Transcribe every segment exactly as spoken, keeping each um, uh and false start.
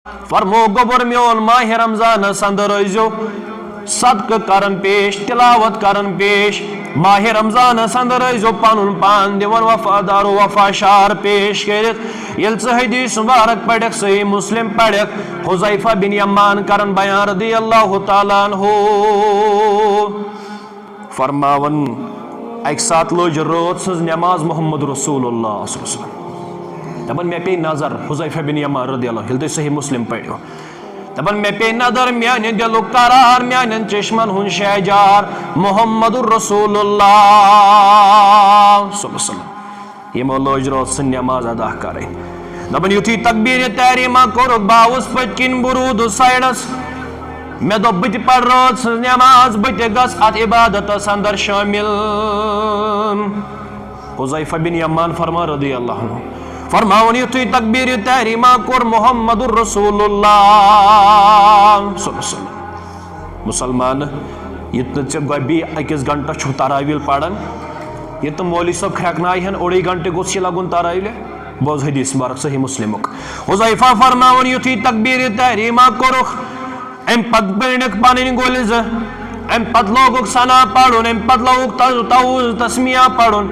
فرمو گوٚبُر میون، ماہِ رمضانس اندر ٲسۍزیو صدقہٕ کران پیش، تلاوت کران پیش۔ ماہِ رمضانس اندر ٲسۍزیو پنُن پان دِوان وفادار و وفاشار پیش کٔرِتھ۔ ییٚلہِ ژٕ حدیث مبارک پرکھ، صحیح مسلم پرکھ، حذیفہ بن یمان کران بیان رضی اللہ تعالیٰ عنہ۔ فرماوان، اکہِ ساتہٕ لٔج رٲژ ہٕنٛز نماز محمد رسول اللہ صلی اللہ علیہ وسلم۔ دپان، مےٚ پیٚیہِ نظر حذیفہ بن یمان رضی اللہ عنہ، ییٚلہِ تُہۍ صحیح مسلم پٔرِو۔ دپان، مےٚ پیٚیہِ نظر، میانہِ دِلُک قرار، میانٮ۪ن چشمن ہُنٛد شہجار محمد رسول اللہ صلی اللہ علیہ وسلم۔ یِمو لٲج رٲژ سٕنٛز نماز ادا کرٕنۍ۔ دپان، یُتھُے تکبیرِ تحریمہ کوٚرُکھ، بہٕ آوُس پٔتۍ کِنۍ، بہٕ روٗدُس سایڈس۔ مےٚ دوٚپ، بہٕ تہِ پرٕ رٲژ سٕنٛز نماز، بہٕ تہِ گژھٕ اتھ عبادتس اندر شٲمِل۔ حذیفہ بن یمان فرمان رضی اللہ عنہ فرماوان، یُتھُے تکبیرِ تحریمہ کوٚر محمد رسول اللہ صلی اللہ علیہ وسلم، مسلمان، یہِ تہٕ ژےٚ گۄبی أکِس گھنٹس چھُکھ تراویل پران، یہِ تہٕ مولوی صٲب کھرٛٮ۪کنایہِ ہن، اوٚڑُے گھنٹہٕ گوٚژھ یہِ لگُن تراویلہِ۔ بوز حدیث مبارک صحیح مسلمُک۔ حذیفہ فرماوان، یُتھُے تکبیرِ تحریمہ کوٚرُکھ، امہِ پتہٕ پٔرنکھ پنٕنۍ گولہِ زٕ، امہِ پتہٕ لوگُکھ ثنا پرُن، امہِ پتہٕ لوگُکھ تز-، تعوذ تسمیہ پرُن،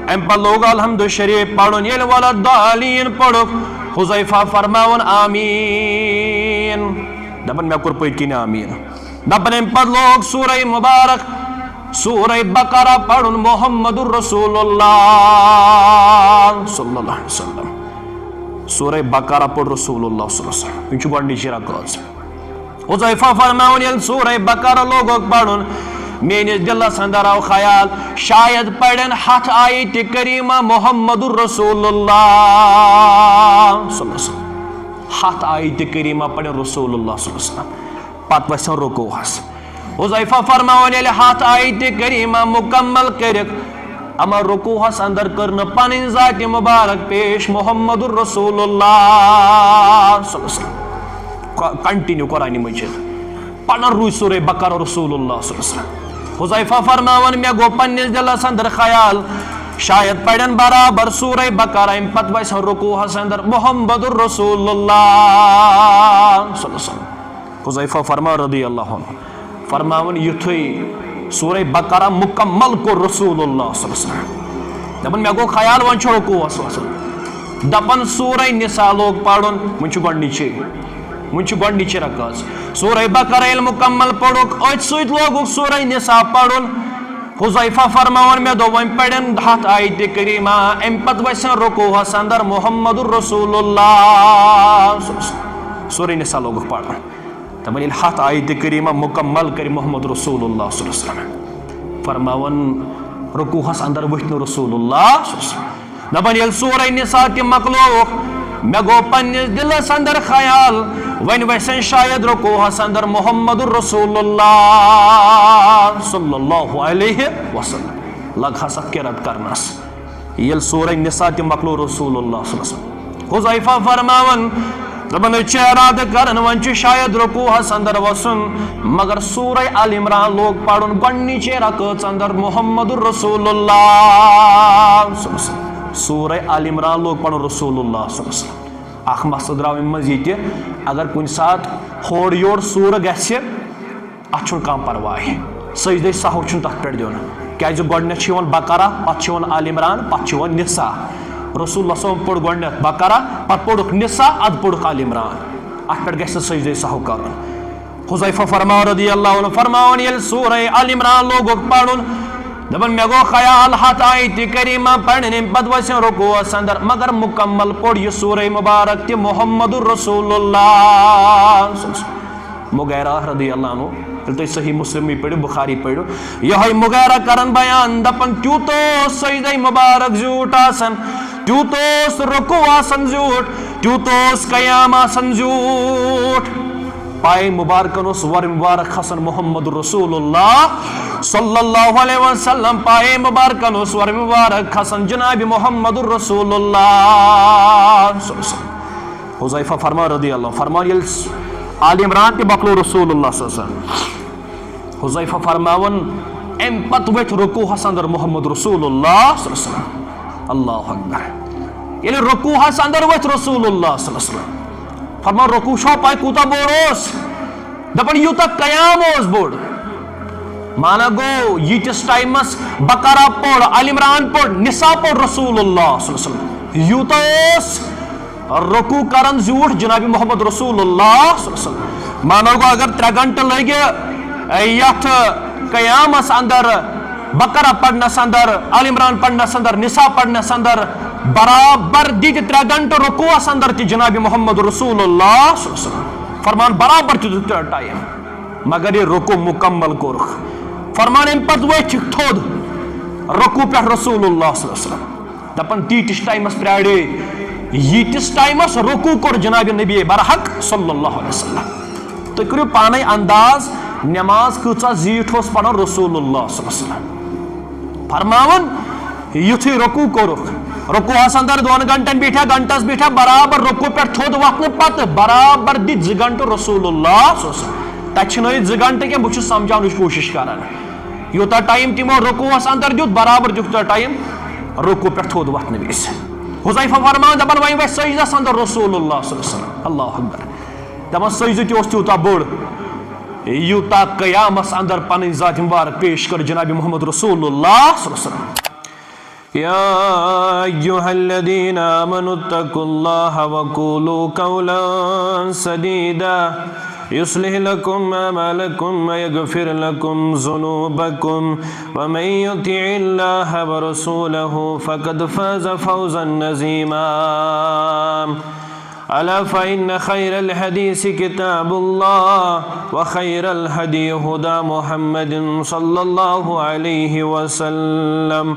امہِ پتہٕ لوگ الحمد شریف پرُن۔ ییٚلہِ ولا الضالین پوٚرُکھ، حذیفہ فرماوان، آمین۔ دپان، مےٚ کوٚر پٔتۍ کِنۍ آمین۔ دپان، امہِ پتہٕ لوگ سورہ مبارک، سورہ بقرہ پرُن محمد رسول اللہ صلی اللہ علیہ وسلم۔ سورہ بقرہ پوٚر رسول اللہ صلی اللہ علیہ وسلم۔ یہِ چھُ گۄڈٕنِچی رکٲژ۔ حذیفہ فرماوان، ییٚلہِ سورہ بقرہ لوگُکھ پرُن، میٲنِس دِلس اندر آو خیال، شاید پرن ہتھ آیتِ کریمہ محمد رسول اللہ صلی اللہ علیہ وسلم۔ ہتھ آیتِ کریمہ پرن رسول اللہ صلی اللہ علیہ وسلم۔ پتہٕ وسن رکوعس۔ حذیفہ فرماوان، ییٚلہِ ہتھ آیتِ کریمہ مکمل کٔرِکھ، اما رکوعس اندر کٔر نہٕ پنٕنۍ ذاتِ مبارک پیش محمد رسول اللہ صلی اللہ علیہ وسلم۔ ک-، continue قرآن مجید پران روٗدۍ سورہ بقرہ رسول اللہ صلی اللہ علیہ وسلم۔ حذیفہ فرماوان، مےٚ گوٚو پننِس دِلس اندر خیال، شاید پرن برابر سورہ بقرہ، امہِ پتہٕ وسن رکوعس اندر محمد رسول اللہ صلی اللہ علیہ وسلم۔ حذیفہ فرماوان رضی اللہ عنہ، فرماوان، یُتھُے سورہ بقرہ مکمل کوٚر رسول اللہ صلی اللہ علیہ وسلم، دپان، مےٚ گوٚو خیال وۄنۍ چھُ رکوعس وسُن۔ دپان، سورہ نساء لوگ پرُن، وۄنۍ چھُ گۄڈٕنِچی، وۄنۍ چھُ گۄڈٕنِچی رکٲژ۔ سورہ بقرہ ییٚلہِ مکمل پوٚرُکھ، أتھۍ سۭتۍ لوگُکھ سورہ نساء پرُن۔ حذیفہ فرماوان، مےٚ دوٚپ، وۄنۍ پرن ہتھ آیتِ کریمہ، امہِ پتہٕ وسن رکوعس اندر محمد رسول اللہ۔ سورہ نساء لوگُکھ پرُن۔ دپان، ییٚلہِ ہتھ آیتِ کریمہ مکمل کرِ محمد رسول اللہ صلی اللہ علیہ وسلم، فرماوان، رکوعس اندر ؤتھۍ نہٕ رسول اللہ صلی اللہ علیہ وسلم۔ دپان، ییٚلہِ سورہ نساء تہِ مۄکلووُکھ، مےٚ گوٚو پننِس دِلس اندر خیال، وۄنۍ وسن شاید رکوعس اندر محمد رسول اللہ صلی اللہ علیہ وسلم۔ لگہس اتھ قرات کرنس۔ ییٚلہِ سورہ نساء تہِ مۄکلو رسول اللہ صلی اللہ علیہ وسلم۔ حذیفہ فرماوان، دپان، أسۍ چھِ ارادٕ کران، وۄنۍ چھُ شاید رکوعس اندر وسُن، مگر سورہ آل عمران لوگ پرُن گۄڈٕنِچے رکٲژ اندر محمد رسول اللہ صلی اللہ علیہ وسلم۔ سورہ آل عمران لوگ پرُن رسول اللہ صلی اللہ علیہ وسلم۔ اکھ مسلہٕ درٛاو اَمہِ منٛز یہِ تہِ، اگر کُنہِ ساتہٕ ہورٕ یورٕ سورٕ گژھِ، اتھ چھُنہٕ کانٛہہ پرواے، سجدے سہو چھُنہٕ تتھ پٮ۪ٹھ دیُن، کیازِ گۄڈٕنیتھ چھُ یِوان بقرہ، پتہٕ چھُ یِوان آل عمران، پتہٕ چھُ یِوان نساء۔ رسول اللہ صلی اللہ علیہ وسلم پوٚر گۄڈٕنیتھ بقرہ، پتہٕ پوٚرُکھ نساء، ادٕ پوٚرُکھ آل عمران۔ اتھ پٮ۪ٹھ گژھِ نہٕ سجدے سہو کرُن۔ حذیفہ فرماوان رضی اللہ عنہ، فرماوان، ییٚلہِ سورہ آل عمران لوگُکھ پرُن، دپان، مےٚ گوٚو خیال ہتھ آیتِ کریمہ پرنہِ، امہِ پتہٕ وسن رکوعس اندر، مگر مکمل پوٚر یہِ سورہ مبارک تہِ محمد رسول اللہ۔ مغیرہ رضی اللہ عنہ، ییٚلہِ تُہۍ صحیح مسلمٕے پٔرِو، بخاری پٔرِو، یِہوٚے مغیرہ کران بیان، دپان، تیوٗت اوس سجدے مبارک زیوٗٹھ آسان، تیوٗت اوس رکوع آسان زیوٗٹھ، تیوٗت اوس قیام آسان زیوٗٹھ۔ پایہِ مبارکن اوس وَر مبارک کھسان محمد رسول اللہ صلی اللہ علیہ وسلم، پایہِ مبارکن اوس وَر مبارک کھسان جناب محمد رسول اللہ صلی اللہ علیہ وسلم۔ حذیفہ فرمان رضی اللہ عنہ، فرمان ییٚلہِ آل عمران تہِ مۄکلو رسول اللہ صلی اللہ علیہ وسلم۔ حذیفہ فرماوان، امہِ پتہٕ ؤتھۍ رکوعس اندر محمد رسول اللہ صلی اللہ علیہ وسلم۔ اللہ اکبر۔ ییٚلہِ رکوعس اندر ؤتھۍ رسول اللہ صلی اللہ علیہ وسلم، فرمان، رکوع چھو پاے کوٗتاہ بوٚڑ اوس؟ دپان، یوٗتاہ قیام اوس بوٚڑ۔ مانا گوٚو، ییٖتِس ٹایمس بقرہ پوٚر، آل عمران پوٚر، نساء پوٚر رسول اللہ صلی اللہ علیہ وسلم، یوٗتاہ اوس رکوع کران زیوٗٹھ جناب محمد رسول اللہ صلی اللہ علیہ وسلم۔ مانا گوٚو، اگر ترٛےٚ گھنٹہٕ لٔگۍ یتھ قیامس اندر، بقرہ پرنس اندر، آل عمران پرنس اندر، نساء پرنس اندر، برابر دِتۍ ترٛےٚ گھنٹہٕ رکوعس اندر تہِ جناب محمد رسول اللہ صلی اللہ علیہ وسلم۔ فرمان، برابر تہِ دیُت ترٛےٚ ٹایم، مگر یہِ رکوع مکمل کوٚرُکھ۔ فرمان، امہِ پتہٕ ؤتھِکھ تھوٚد رکوع پٮ۪ٹھ رسول اللہ صلی اللہ علیہ وسلم۔ دپان، تیٖتِس ٹایمس پرٛارے، ییٖتِس ٹایمس رکوع کوٚر جناب نبی برحق صلی اللہ علیہ وسلم۔ تُہۍ کٔرِو پانے انداز، نماز کۭژاہ زیٖٹھ اوس پران رسول اللہ صلی اللہ علیہ وسلم۔ فرماوان، یُتھُے رکوع کوٚرُکھ، رکوعس اندر دۄن گھنٹن بیٹھا، گھنٹس بیٹھا، برابر رکوع پٮ۪ٹھ تھوٚد وۄتھنہٕ پتہٕ برابر دِتۍ زٕ گھنٹہٕ رسول اللہ صلی اللہ علیہ وسلم۔ تتہِ چھِنہٕ أسۍ زٕ گھنٹہٕ کینٛہہ، بہٕ چھُس سمجھاونٕچ کوٗشش کران۔ یوٗتاہ ٹایم تِمو رکوعس اندر دیُت، برابر دیُت تیوٗتاہ ٹایم رکوع پٮ۪ٹھ تھوٚد وۄتھنہٕ وِزِ۔ حذیفہ فرمان دپان، وۄنۍ وۄتھِ سجدس اندر رسول اللہ صلی اللہ علیہ وسلم۔ اللہ اکبر۔ دپان، سجدٕ تہِ اوس تیوٗتاہ بوٚڑ، یوٗتاہ قیامس اندر پنٕنۍ ذات مبارک پیش کٔر جناب محمد رسول اللہ صلی اللہ علیہ وسلم۔ يا أيها الذين آمنوا اتقوا الله وقولوا قولا سديدا يصلح لكم أعمالكم ويغفر لكم ذنوبكم ومن يطع الله ورسوله فقد فاز فوزا عظيما. ألا فإن خير الحديث كتاب الله وخير الهدي هدى محمد صلى الله عليه وسلم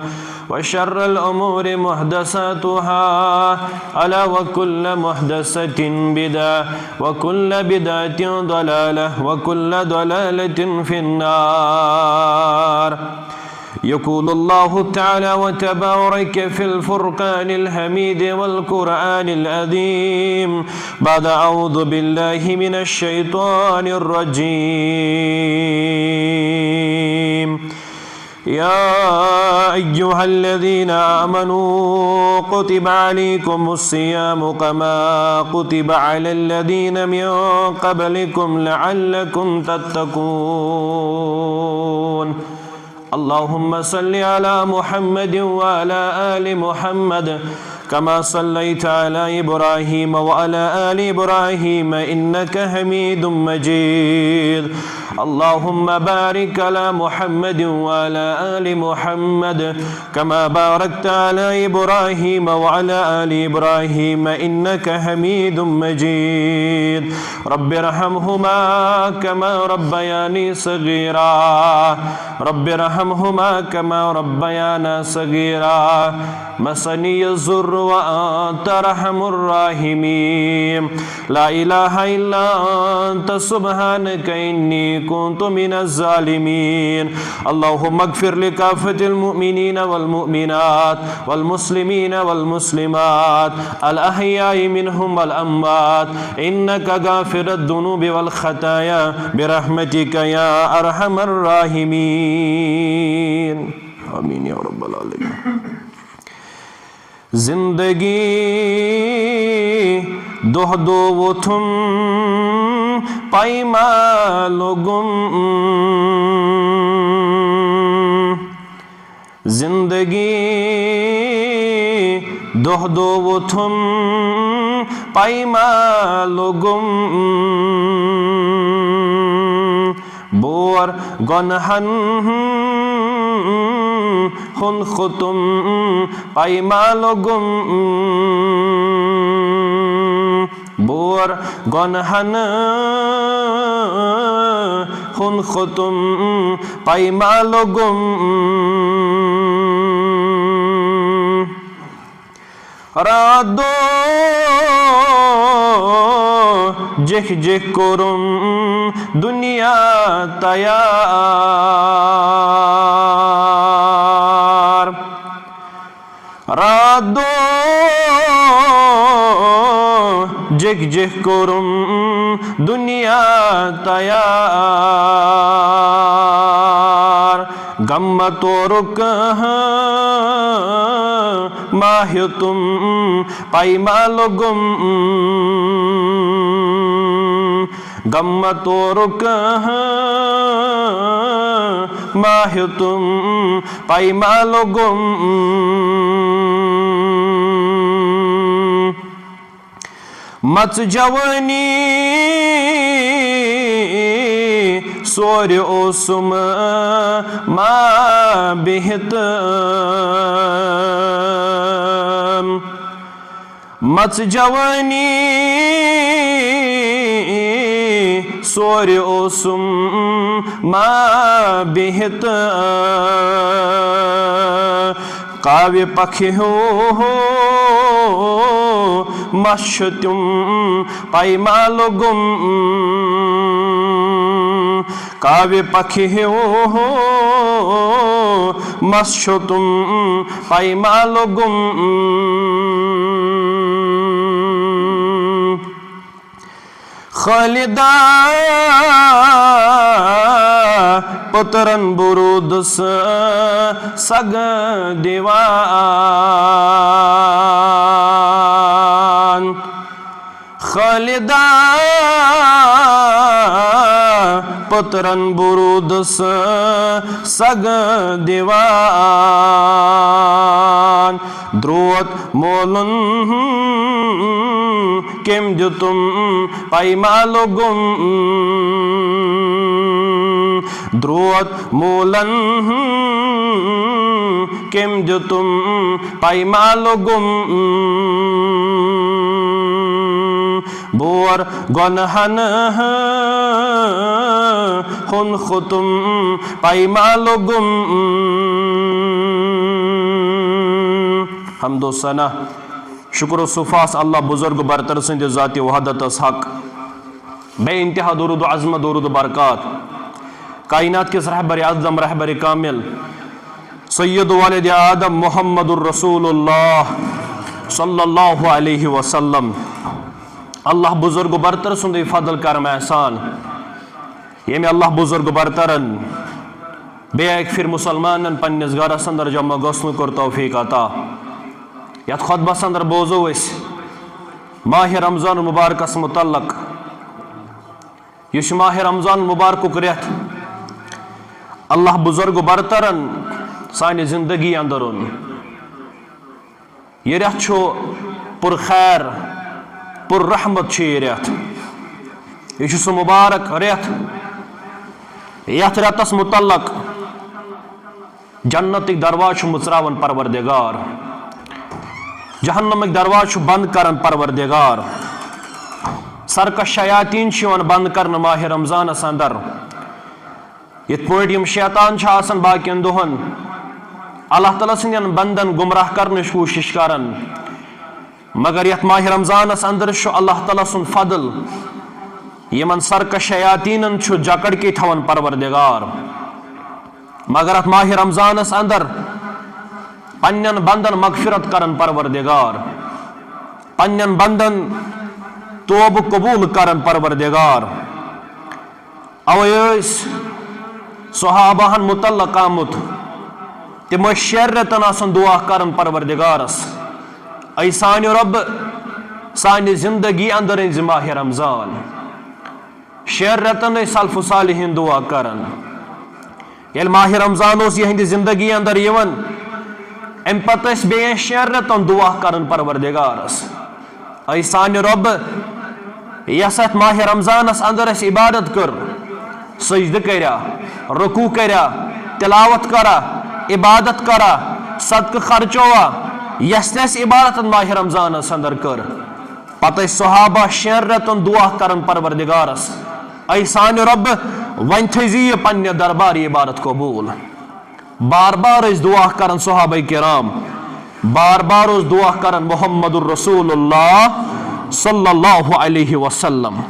وشر الأمور محدثاتها، ألا وكل محدثة بدعة، وكل بدعة ضلالة، وكل ضلالة في النار. يقول الله تعالى وتبارك في الفرقان الحميد والقرآن العظيم بعد أعوذ بالله من الشيطان الرجيم. يا أيها الذين آمنوا كتب عليكم الصيام كما كتب على الذين من قبلكم لعلكم تتقون. اللهم صل على محمد وعلى آل محمد كما صليت على إبراهيم وعلى آل إبراهيم إنك حميد مجيد. اللهم بارك على محمد وعلى آل محمد كما باركت على إبراهيم وعلى آل إبراهيم إنك حميد مجيد. رب ارحمهما كما ربياني صغيرا. رب ارحمهما كما ربيانا صغيرا. مسني الضر وأنت أرحم الراحمين. لا إله إلا أنت سبحانك إني كنت من الظالمين. اللهم اغفر لكافة المؤمنين والمؤمنات والمسلمين والمسلمات الأحياء منهم والأموات إنك غافر الذنوب والخطايا برحمتك يا أرحم الراحمين. آمين يا رب العالمين. زندگی دۄہ دۄہ ووتھُم پیما لوٚگُم۔ زندگی دۄہ دۄہ ووتھُم پیما لوٚگُم۔ بور گۄنہن ہُنٛد کھوٚتُم پیما لوٚگُم۔ بور گۄنہن ہُنٛد کھوٚتُم پیما لوٚگُم۔ راتھ دۄہ جِکھ جِکھ کوٚرُم دُنیا تیار۔ راتھ دۄہ جِکھ جِکھ کوٚرُم دُنیا تیار۔ غم تورک ہاں ماہ تم پیما لوگم۔ غم تورک ہاں ماہ تم پیما لوگم۔ مژ جوانی سورِ اوسم ما بِہِتھ۔ مژ جوانی سورِ اوسم ما بِہِتھ۔ کاوِ پکھِ ہیو مس چھُ تِم پیما لوگم۔ کاوِ پکھِ ہیو مس چھُ تِم پیما لوگم۔ خالدہ پترن برودس سگ دیوان۔ خالدہ پترن برودس سگ دیوان۔ دروت مولن کم دتم پیما لوگم۔ دروت مولن کم دتم پیما لوگم۔ بور گنہن ہن ختم پیما لوگم۔ حمد و ثنا، شکر و صفاس اللہ بزرگ برتر سند ذات وحدتس حق، بے انتہا درود و عظمت، درود و برکات کائنات کس رہبر اعظم، رہبر کامل، سید والد آدم محمد الرسول اللہ صلی اللہ علیہ وسلم۔ اللہ بزرگ برتر سندے فضل کرم احسان، ییٚمہِ اللہ بزرگ برترن بیٚیہِ اکہِ پھِرِ مسلمانن پننِس گرس اندر جمع گژھنُک کوٚر توفیق عطا۔ یتھ خطبس اندر بوزو أسۍ ماہ رمضان مبارکس متعلق، یُس یہِ ماہ رمضان مبارکُک رٮ۪تھ اللہ بزرگ برترن سانہِ زندگی اندر اوٚن۔ یہِ رٮ۪تھ چھُ پُر خیر، پُر رحمت چھُ یہِ رٮ۪تھ۔ یہِ چھُ سُہ مبارک رٮ۪تھ، یتھ رٮ۪تس متعلق جنتٕکۍ دروازٕ چھُ مُژراوان پروردگار، جہنمٕکۍ دروازٕ چھُ بند کران پروردگار، سرکش شیاطین چھِ یِوان بند کرنہٕ ماہِ رمضانس اندر۔ یِتھ پٲٹھۍ یِم شیطان چھِ آسان باقین دۄہن اللہ تعالیٰ سٕنٛدٮ۪ن بندن گمراہ کرنٕچ کوٗشش کران، مگر یتھ ماہِ رمضانس اندر چھُ اللہ تعالیٰ سُنٛد فضل، یِمن سرکش شیاطینن چھُ جکڑ کے تھاوان پروردگار۔ مگر اتھ ماہِ رمضانس اندر پننٮ۪ن بندن مغفرت کران پروردگار، پننٮ۪ن بندن توبہٕ قبول کران پروردگار۔ اوے ٲسۍ صحابہن متعلق آمُت، تِم ٲسۍ شٮ۪ن رٮ۪تن آسان دعا کران پروردگارس، اے سانہِ رۄب، سانہِ زندگی اندر أنۍ زِ ماہِ رمضان۔ شٮ۪ن رٮ۪تن ٲسۍ سلف صالحین دعا کران۔ ییٚلہِ ماہِ رمضان اوس یِہنٛدِ زندگی اندر یِوان، امہِ پتہٕ ٲسۍ بیٚیہِ شٮ۪ن رٮ۪تن دعا کران پروردگارس، اے سانہِ رۄب، یس اتھ ماہِ رمضانس اندر اسہِ عبادت کٔر، سجدٕ کریا، رکوع کریا، تلاوت کرا، عبادت کرا، صدقہٕ خرچووا، یس تہِ اسہِ عبادت اتھ ماہِ رمضانس اندر کٔر۔ پتہٕ ٲسۍ صحابہ شٮ۪ن رٮ۪تن دعا کران پروردگارس، اے سانہِ رۄب، وۄنۍ تھٲیزِ یہِ پننہِ دربار یہِ عبادت قبول۔ بار بار ٲسۍ دعا کران صحابہ کرام، بار بار اوس دعا کران محمد الرسول اللہ صلی اللہ علیہ وسلم۔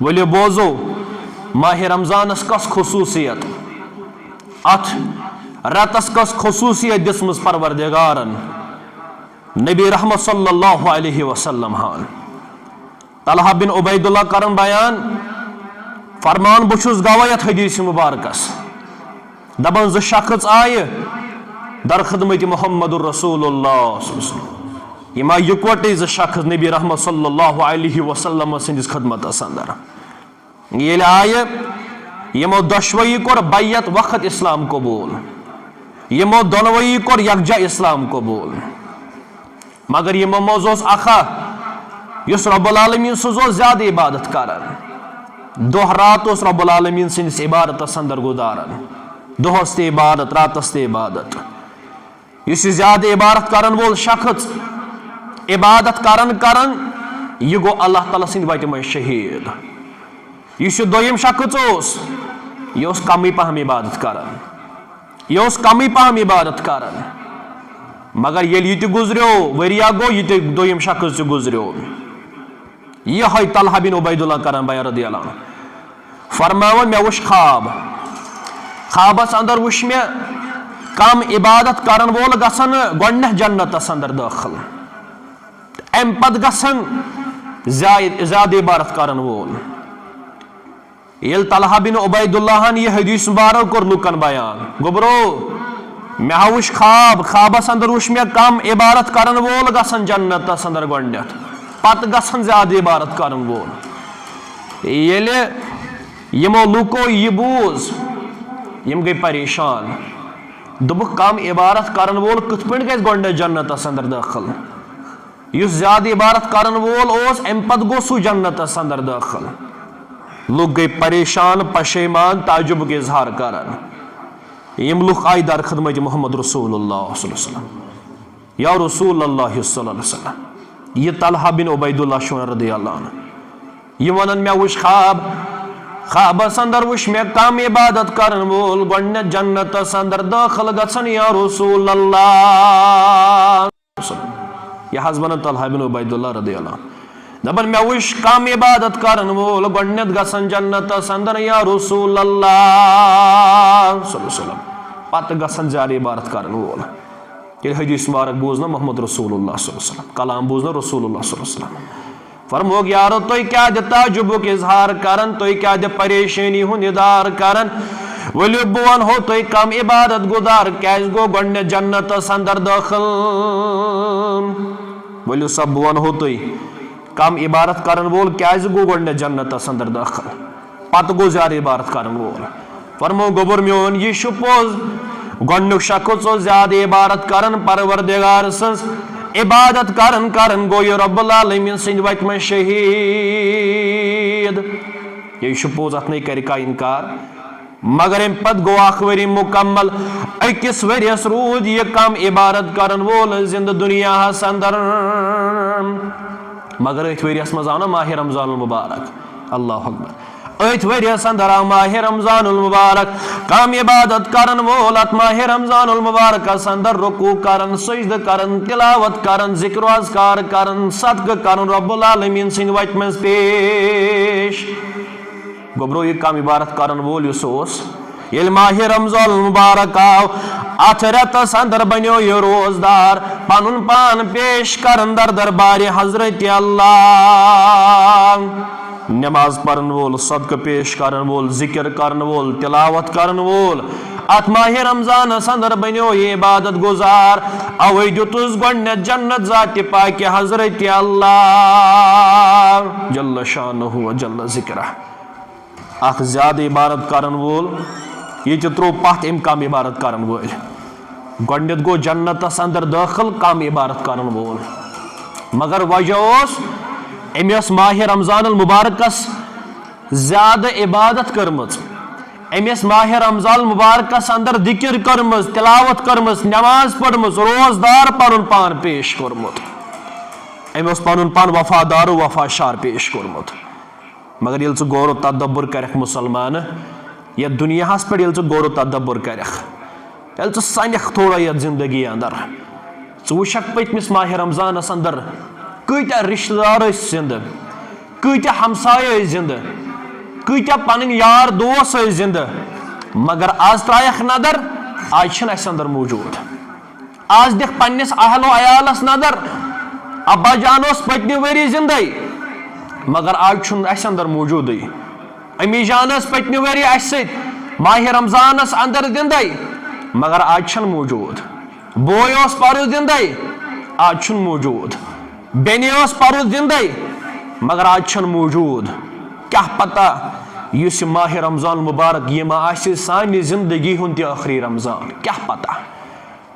ؤلِو بوزو، ماہِ رمضانس کۄس خصوصیت، اتھ رٮ۪تس کۄس خصوصیت دِژمٕژ پروردگارن نبی رحمت صلی اللہ علیہ وسلم ہن؟ طلحہ بن عبید اللہ کرن بیان، فرمان، بہٕ چھُس گواہ یتھ حدیث مبارکس۔ دپان زٕ شخص آیہِ در خدمت محمد رسول اللہ صلی اللہ علیہ وسلم۔ یِم آیہِ یِکوٹے زٕ شخص نبی رحمت صلی اللہ علیہ وسلم سٕنٛدِس خدمتس اندر۔ ییٚلہِ آیہِ، یِمو دۄشوٕیی کوٚر بیعت وقت اسلام قبول۔ یِمو دۄنوٕیی کوٚر یکجا اسلام قبول۔ مگر یِمو منٛز اوس اکھا، یُس رب العالمین سٕنٛز اوس زیادٕ عبادت کران۔ دۄہ رات اوس رب العالمین سٕنٛدِس عبادتس اندر گُزاران۔ دۄہس تہِ عبادت، راتس تہِ عبادت۔ یُس یہِ زیادٕ عبادت کرن وول شخص عبادت کران کران، یہِ گوٚو اللہ تعالیٰ سٕنٛدِ وتہِ منٛز شہیٖد۔ یُس یہِ دوٚیِم شخص اوس، یہِ اوس کمٕے پہم عبادت کران۔ یہِ اوس کمٕے پہم عبادت کران۔ مگر ییٚلہِ یہِ تہِ گُزریو، ؤریا گوٚو، یہِ تہِ دوٚیِم شخص تہِ گُزریو۔ یِہوٚے طلحہ بن عبید اللہ کران بیان رضی اللہ عنہ۔ فرماوان، مےٚ وُچھ خواب۔ خوابس اندر وُچھ مےٚ کم عبادت کرن وول گژھان گۄڈٕنیتھ جنتس اندر دٲخل۔ امہِ پتہٕ گژھان زیاد-، زیادٕ عبادت کرن وول۔ ییٚلہِ طلحہ بن عبید اللہ ہن یہِ حدیث مبارک کوٚر لُکن بیان، گوٚبرو، مےٚ ہا وُچھ خواب، خوابس اندر وُچھ مےٚ کم عبادت کرن وول گژھان جنتس اندر گۄڈٕنیتھ، پتہٕ گژھان زیادٕ عبادت کرن وول۔ ییٚلہِ یِمو لُکو یہِ بوٗز، یِم گٔے پریشان۔ دوٚپُکھ، کم عبادت کرن وول کِتھ پٲٹھۍ گژھِ گۄڈٕنیتھ جنتس اندر دٲخل؟ یُس زیادٕ عبادت کرن وول اوس، امہِ پتہٕ گوٚو سُہ جنتس اندر دٲخل۔ لُکھ گٔے پریشان، پشیمان، تعجبُک اظہار کران۔ یِم لُکھ آیہِ در خدمت محمد رسول اللہ صلی اللہ علیہ وسلم۔ یا رسول اللہ صلی اللہ علیہ وسلم، یہِ طلحہ بن عبید اللہ چھُ ونان رضی اللہ عنہ۔ یہِ ونان، مےٚ وُچھ خواب، خوابس اندر وُچھ مےٚ کم عبادت کرن وول گۄڈٕنیتھ جنتس اندر دٲخل گژھان، یا رسول اللہ۔ یہِ حظ ونان طلحہ بن عبید اللہ رضی اللہ عنہ۔ دپان، مےٚ وُچھ کم عبادت کرن وول گۄڈٕنیتھ گژھان جنتس اندر، یا رسول اللہ صلی اللہ علیہ وسلم۔ پتہٕ گژھان زیادٕ عبادت کرن وول۔ ییٚلہِ حدیث مبارک بوٗز نا محمد رسول اللہ صلی اللہ علیہ وسلم، کلام بوٗز نا رسول اللہ صلی اللہ علیہ وسلم، فرمووُکھ، یارو، تُہۍ کیٛازِ تعجبُک اظہار کران، تُہۍ کیٛازِ پریشٲنی ہُنٛد اظہار کران؟ ؤلِو، بہٕ ونہو تُہۍ، کم عبادت گُزار کیٛازِ گوٚو گۄڈٕنیتھ جنتس اندر دٲخل؟ ؤلِو سا، بہٕ ونہو تُہۍ، کم عبادت کرن وول کیٛازِ گوٚو گۄڈٕنیتھ جنتس اندر دٲخل، پتہٕ گوٚو زیادٕ عبادت کرن وول؟ فرمو، گوٚبُر میون، یہِ چھُ پوٚز، گۄڈٕنیُک شخص اوس زیادٕ عبادت کران پروردگار سٕنٛز، عبادت کران کران گوٚو یہِ رب العالمین سٕنٛدِ وتہِ منٛز شہیٖد۔ یہِ چھُ پوٚز، اتھ نے کرِ کانٛہہ انکار۔ مگر امہِ پتہٕ گوٚو اکھ ؤری مکمل، أکِس ؤریس روٗد یہِ کم عبادت کرن وول زندٕ دُنیاہس اندر۔ مگر أتھۍ ؤریس منٛز آو نا ماہِ رمضان المبارک۔ اللہ اکبر۔ أتھۍ ؤریس اندر آو ماہِ رمضان المبارک۔ کم عبادت کرن وول اتھ ماہِ رمضان المبارکس اندر رکوع کرن، سجدٕ کرن، تلاوت کرن، ذکر و اذکار کرن، صدقہٕ کرن رب العالمین سٕنٛدِ وتہِ منٛز پیش۔ گوٚبرو، یہِ کم عبادت کرن وول یُس اوس، ییٚلہِ ماہِ رمضان المبارک آو، اتھ رٮ۪تس اندر بنیو یہِ روزدار، پنُن پان پیش کرن در دربارِ حضرت اللہ۔ نماز پرن وول، صدقہٕ پیش کرن وول، ذکر کرن وول، تلاوت کرن وول، اتھ ماہِ رمضانس اندر بنیو یہِ عبادت گزار۔ اوے دیُتُس گۄڈٕنیتھ جنت ذاتِ پاکِ حضرت اللہ جل شانہ و جل ذکرہ۔ اکھ زیادٕ عبادت کرن وول، یہِ تہِ تروو پتھ امہِ کم عبادت کرن وٲلۍ۔ گۄڈٕنیتھ گوٚو جنتس اندر دٲخل کم عبادت کرن وول، مگر وجہ اوس، أمۍ ٲس ماہِ رمضان المبارکس زیادٕ عبادت کٔرمٕژ۔ أمۍ ٲس ماہِ رمضان المبارکس اندر ذکر کٔرمٕژ، تلاوت کٔرمٕژ، نماز پٔرمٕژ، روزدار پنُن پان پیش کوٚرمُت۔ أمۍ اوس پنُن پان وفادار و وفا شار پیش کوٚرمُت۔ مگر ییٚلہِ ژٕ غور و تدبر کرکھ مسلمانہٕ، یتھ دُنیاہس پٮ۪ٹھ ییٚلہِ ژٕ غور و تدبر کرکھ، ییٚلہِ ژٕ سنکھ تھوڑا یتھ زندگی اندر، ژٕ وٕچھکھ پٔتمِس ماہِ رمضانس اندر کۭتیاہ رشتہٕ دار ٲسۍ زندٕ، کۭتیاہ ہمسایہِ ٲسۍ زندٕ، کۭتیاہ پنٕنۍ یار دوس ٲسۍ زندٕ، مگر از ترایکھ نظر، از چھِنہٕ اسہِ اندر موجود۔ از دِکھ پننِس اہل و عیالس نظر، ابا جان اوس پٔتمہِ ؤری زندے، مگر از چھُنہٕ اسہِ اندر موجودٕے۔ امی جان ٲس پٔتمہِ ؤری اسہِ سۭتۍ، ماہِ رمضانس اندر زندے، مگر آز چھنہٕ موجود۔ بوے اوس پرُس زندے، آز چھُنہٕ موجود۔ بیٚنہِ اوس پرُس زندے، مگر آز چھنہٕ موجود۔ کیٛاہ پتہ یُس یہِ ماہِ رمضان المبارک یہِ ما آسہِ سانہِ زندگی ہُنٛد تہِ ٲخری رمضان؟ کیٛاہ پتہ؟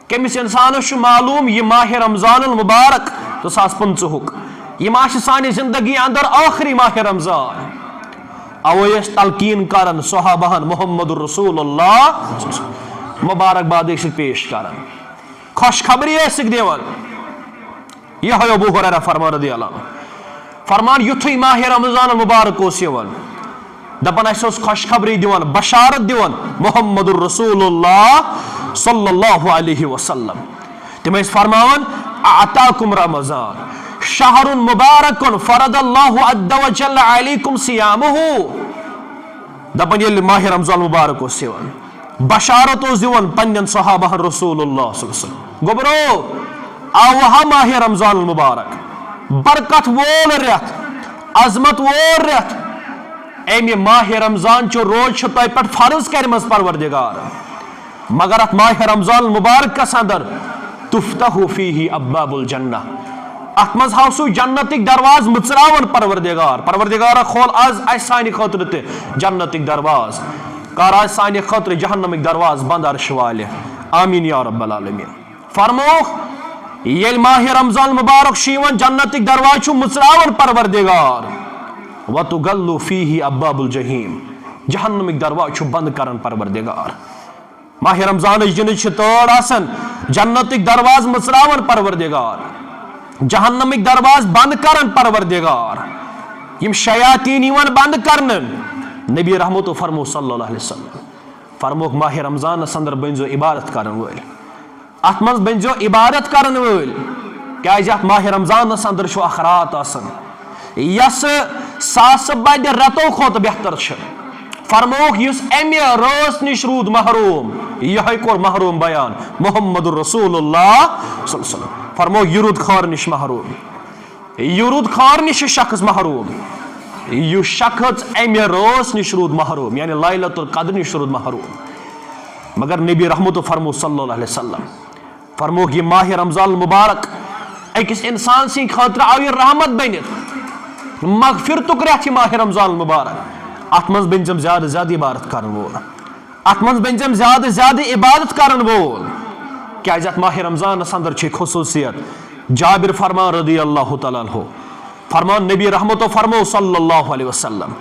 کٔمِس انسانس چھُ معلوم یہِ ماہِ رمضان المبارک زٕ ساس پٕنٛژٕہُک، یہِ ما آسہِ سانہِ زندگی اندر ٲخری ماہِ رمضان؟ اوے ٲسۍ تلقین کران صحابہن محمد رسول اللہ، مبارکباد ٲسِکھ پیش کران، خوشخبری ٲسِکھ دِوان۔ یہوے ابو ہریرہ فرمان رضی اللہ عنہ فرمان، یُتھُے ماہِ رمضان المبارک اوس یِوان، دپان اسہِ اوس خوشخبری دِوان، بشارت دِوان محمد رسول اللہ صلی اللہ علیہ وسلم۔ تِم ٲسۍ فرماوان، اعطاکم رمضان شہر مبارک فرض اللہ عز وجل علیکم صیامہ۔ دپان ییٚلہِ ماہِ رمضان مبارک اوس یِوان، بشارت اوس دِوان پننٮ۪ن صحابہن رسول اللہ صلی اللہ علیہ وسلم۔ گوٚبرو، آوہا ماہِ رمضان المبارک، برکت وول رٮ۪تھ، عظمت وول رٮ۪تھ۔ امہِ ماہِ رمضان چہِ روزٕ چھِ تۄہہِ پٮ۪ٹھ فرض کرِمژ پروردگار، مگر اتھ ماہِ رمضان المبارکس اندر تفتح فیہ ابواب الجنہ، اتھ منٛز ہاو سُہ جنتٕکۍ دروازٕ مٕژراوان پروردگار۔ پروردگارا، کھول از اسہِ سانہِ خٲطرٕ تہِ جنتٕکۍ دروازٕ، کر از سانہِ خٲطرٕ جہنمٕکۍ دروازٕ بند عرشہٕ والہِ۔ آمین یا رب العالمین۔ فرمووُکھ، ییٚلہِ ماہِ رمضان مبارک چھُ یِوان، جنتٕکۍ دروازٕ چھُ مٕژراوان پروردگار۔ وتغلق فیہ ابواب الجحیم، جہنمٕکۍ دروازٕ چھُ بند کران پروردگار۔ ماہِ رمضانٕچ دِنٕچ چھِ تٲر آسان، جنتٕکۍ دروازٕ مٕژراوان پروردگار، جہنمٕکۍ دروازٕ بند کران پروردگار، یِم شیاطیٖن یِوان بند کرنہٕ۔ نبی رحمتو فرمو صلی اللہ علیہ وسلم، فرمووُکھ، ماہِ رمضانس اندر بٔنۍزیو عبادت کرن وٲلۍ، اتھ منٛز بٔنۍزیو عبادت کرن وٲلۍ، کیازِ اتھ ماہِ رمضانس اندر چھُ اکھ رات آسان، یۄس ساسہٕ بدِ رٮ۪تو کھۄتہٕ بہتر چھِ۔ فرمووُکھ، یُس امہِ رٲژ نِش روٗد محروم، یِہوٚے کوٚر محروم بیان محمد رسول اللہ صلی اللہ علیہ وسلم۔ فرمووُکھ، یہِ روٗد خٲر نِش محروم، یہِ روٗد خٲر نِش چھُ شخص محروم، یُس شخص امہِ رٲژ نِش روٗد محروم، یعنی لیلۃ القدر نِش روٗد محروم۔ مگر نبی رحمتو فرمو صلی اللہ علیہ وسلم، فرمووُکھ، یہِ ماہِ رمضان المبارک أکِس انسان سٕنٛدِ خٲطرٕ آو یہِ رحمت بٔنِتھ، مغفرتُک رٮ۪تھ یہِ ماہِ رمضان المبارک۔ اتھ منٛز بٔنۍزٮ۪م زیادٕ زیادٕ عبادت کرن وول، اتھ منٛز بٔنۍزٮ۪م زیادٕ زیادٕ عبادت کرن وول، کیازِ اتھ ماہِ رمضانس اندر چھِ خصوصیت۔ جابر فرمان رضی اللہ تعالیٰ عنہ فرمان، نبی رحمتو فرمو صلی اللہ علیہ وسلم،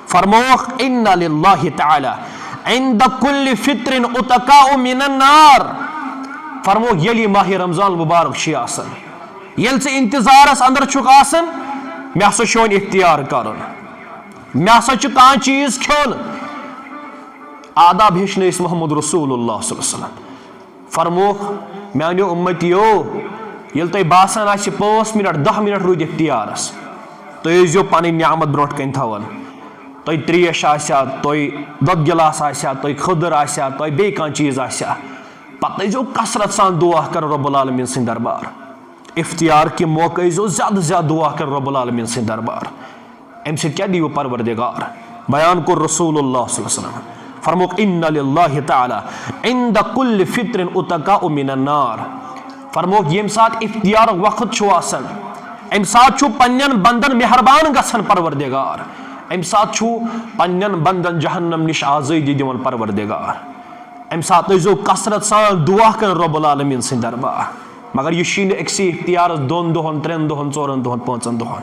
فرمووُکھ، ان للہ تعالیٰ عند کل فطر عتقاء من النار۔ فرمووُکھ، ییٚلہِ یہِ ماہِ رمضان المبارک چھُ آسان، ییٚلہِ ژٕ انتظارس اندر چھُکھ آسان، مےٚ ہسا چھُ وۄنۍ اختیار کرُن، مےٚ ہسا چھُ کانٛہہ چیٖز کھیوٚن۔ آداب ہیٚچھنٲوۍ أسۍ محمد رسول اللہ صلی اللہ علیہ وسلم۔ فرمووُکھ، میانیو اُمتیو، ییٚلہِ تۄہہِ باسان آسہِ پانٛژھ منٹ، دَہ منٹ روٗدۍ اختیارس، تُہۍ ٲسۍزیو پنٕنۍ نعمت برونٛٹھ کنہِ تھاوان۔ تۄہہِ تریش آسیا، تۄہہِ دۄدٕ گِلاس آسیا، تۄہہِ کھٔدٕر آسیا، تۄہہِ بیٚیہِ کانٛہہ چیٖز آسیا، پتہٕ ٲسۍزیو کثرت سان دعا کران رب العالمین سٕنٛدۍ دربار۔ افطار کہِ موقعہٕ ٲسۍزیو زیادٕ زیادٕ دعا کران رب العالمین سٕنٛدۍ دربار۔ امہِ سۭتۍ کیٛاہ دِیِو پروردگار؟ بیان کوٚر رسول اللہ صلی اللہ علیہ وسلم۔ فرمووُکھ، ان للہ تعالیٰ عند کل فطر عتقاء من النار۔ فرمووُکھ، ییٚمہِ ساتہٕ افطارُک وقت چھُ آسان، امہِ ساتہٕ چھُ پننٮ۪ن بندن مہربان گژھان پروردگار، امہِ ساتہٕ چھُ پننٮ۪ن بندن جہنم نِش آزٲدی دِوان پروردگار۔ امہِ ساتہٕ ٲسۍزیو کثرت سان دعا کران رب العالمین سٕنٛدۍ دربار۔ مگر یہِ چھُے نہٕ أکسٕے اختیارس دۄن دۄہن، ترٛٮ۪ن دۄہن، ژورن دۄہن، پانٛژن دۄہن۔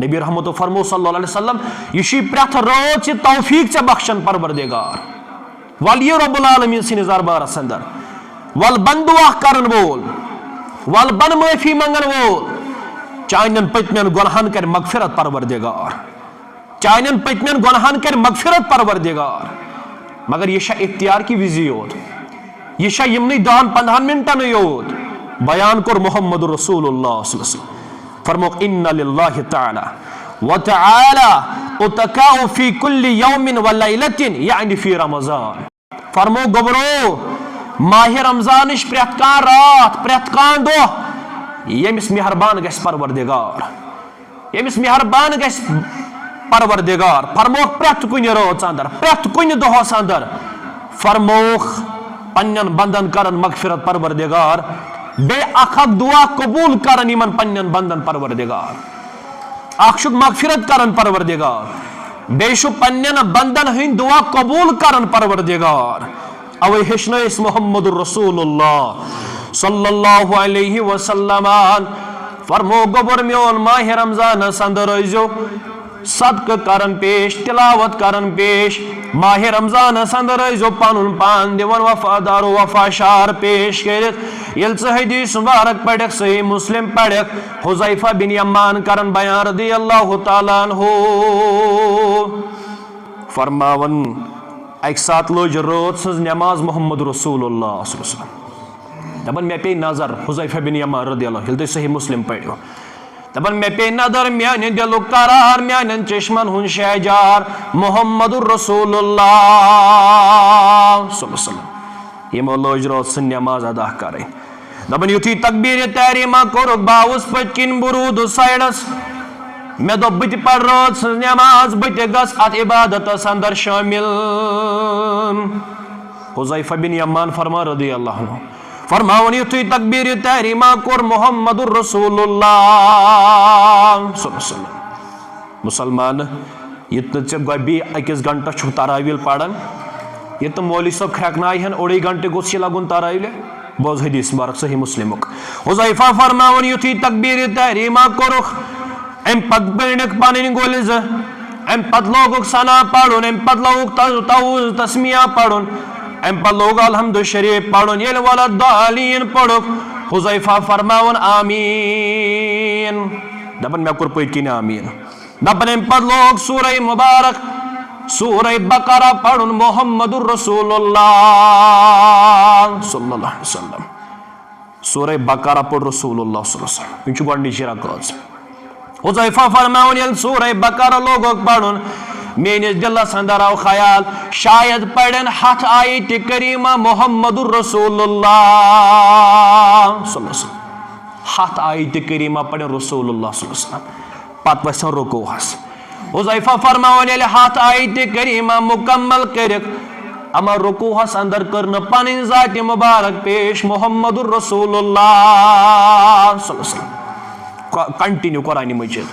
نبی رحمتو فرمو صلی اللہ علیہ وسلم، یہِ چھُے پرٛٮ۪تھ رٲژ یہِ توفیق ژےٚ بخشان پروردگار۔ ول یہِ رب العالمین سٕنٛدِس دربارس اندر، ول بند دعا کرن وول، ول بن معٲفی منگن وول، چانٮ۪ن پٔتمٮ۪ن گۄنہن کرِ مغفرت پروردگار۔ چانٮ۪ن پٔتمٮ۪ن گۄنہن کرِ مغفرت پروردگار۔ مگر یہِ چھا افطار کہِ وِزِ یوت؟ یہِ چھا یِمنٕے دہن پندہن منٹن یوت؟ بیان کوٚر محمد رسول اللہ صلی اللہ علیہ وسلم۔ فرمووُکھ، ان للہ تعالیٰ و تعالیٰ عتقاء فی کل یوم و لیلۃ، یعنی فی رمضان۔ فرمو گوٚبرو، ماہِ رمضانٕچ پرٛٮ۪تھ کانٛہہ راتھ، پرٛٮ۪تھ کانٛہہ دۄہ، ییٚمِس مہربان گژھِ پروردگار، ییٚمِس مہربان گژھِ پروردگار، فرمووُکھ پرٛٮ۪تھ کُنہِ رٲژ اندر، پرٛٮ۪تھ کُنہِ دۄہس اندر فرمووُکھ، پننٮ۪ن بندن کرن مغفرت پروردگار، بیٚیہِ اکھ اکھ دعا قبول کرن یِمن پننٮ۪ن بندن پروردگار۔ اکھ چھُکھ مغفرت کرن پروردگار، بیٚیہِ چھُ پننٮ۪ن بندن ہٕنٛدۍ دعا قبول کرن پروردگار۔ اوے ہیٚچھنٲے أسۍ محمد رسول اللہ صلی اللہ علیہ وسلم۔ فرمو گوٚبُر میون، ماہِ رمضانس اندر ٲسۍزیو صدقہٕ کرن پیش، تلاوت کرن پیش۔ ماہِ رمضانس اندر ٲسۍزیو پنُن پان دِوان وفادار و وفاشار پیش کٔرِتھ۔ ییٚلہِ ژٕ حدیث مبارک پرکھ، صحیح مسلم پرکھ، حذیفہ بن یمان کرن بیان رضی اللہ تعالیٰ عنہ، فرماوان، اکہِ ساتہٕ لٔج رٲژ سٕنٛز نماز محمد رسول اللہ صلی اللہ علیہ وسلم۔ دپان، مےٚ پیٚیہِ نظر، حذیفہ بن یمان رضی اللہ عنہ، ییٚلہِ تُہۍ صحیح مسلم پٔرِو۔ دپان، مےٚ پیٚیہِ نظر، میانہِ دِلُک قرار، میانٮ۪ن چشمن ہُنٛد شہجار، محمد رسول اللہ صلی اللہ علیہ وسلم۔ یِمو لٲج رٲژ سٕنٛز نماز ادا کرٕنۍ۔ دپان، یُتھُے تکبیرِ تحریمہ کوٚرُکھ، بہٕ آوُس پٔتۍ کِنۍ، بہٕ روٗدُس سایڈس۔ مےٚ دوٚپ، بہٕ تہِ پرٕ رٲژ سٕنٛز نماز، بہٕ تہِ گژھٕ اتھ عبادتس اندر شٲمِل۔ حذیفہ بن یمان فرمان رضی اللہ عنہ فرماوان، یُتھُے تکبیرِ تحریمہ کوٚر محمد رسول اللہ صلی اللہ علیہ وسلم۔ مسلمان، یہِ تہٕ ژےٚ گۄبی أکِس گھنٹس چھُکھ تراویل پران، یہِ تہٕ مولوی صٲب کھرٛٮ۪کنایہِ ہن، اوٚڑُے گھنٹہٕ گوٚژھ یہِ لگُن تراویلہِ۔ بوز حدیث مبارک صحیح مسلمُک۔ حذیفہ فرماوان، یُتھُے تکبیرِ تحریمہ کوٚرُکھ، امہِ پتہٕ پٔنِکھ پنٕنۍ گُلۍ زٕ، امہِ پتہٕ لوگُکھ ثنا پرُن، امہِ پتہٕ لوگُکھ تز-، تعوذ تسمیہ پرُن، امہِ پتہٕ لوگ الحمد شریف پرُن۔ ییٚلہِ ولا الضالین پوٚرُکھ، حذیفہ فرماوان، آمین۔ دپان، مےٚ کوٚر پٔتۍ کِنۍ آمین۔ دپان، امہِ پتہٕ لوگ سورہ مبارک، سورہ بقرہ پرُن محمد رسول اللہ صلی اللہ علیہ وسلم۔ سورہ بقرہ پوٚر رسول اللہ صلی اللہ علیہ وسلم۔ یِم چھِ گۄڈٕنِچی رکٲژ۔ حذیفہ فرماوان، ییٚلہِ سورہ بقرہ لوگُکھ پرُن، میٲنِس دِلس اندر آو خیال، شاید پرن ہتھ آیتِ کریمہ محمد رسول اللہ صلی اللہ علیہ وسلم۔ ہتھ آیتِ کریمہ پرن رسول اللہ صلی اللہ علیہ وسلم۔ پتہٕ وسن رکوعس۔ حذیفہ فرماوان، ییٚلہِ ہتھ آیتِ کریمہ مکمل کٔرِکھ، اما رکوعس اندر کٔر نہٕ پنٕنۍ ذاتِ مبارک پیش محمد رسول اللہ صلی اللہ علیہ وسلم۔ ک-، continue قرآن مجید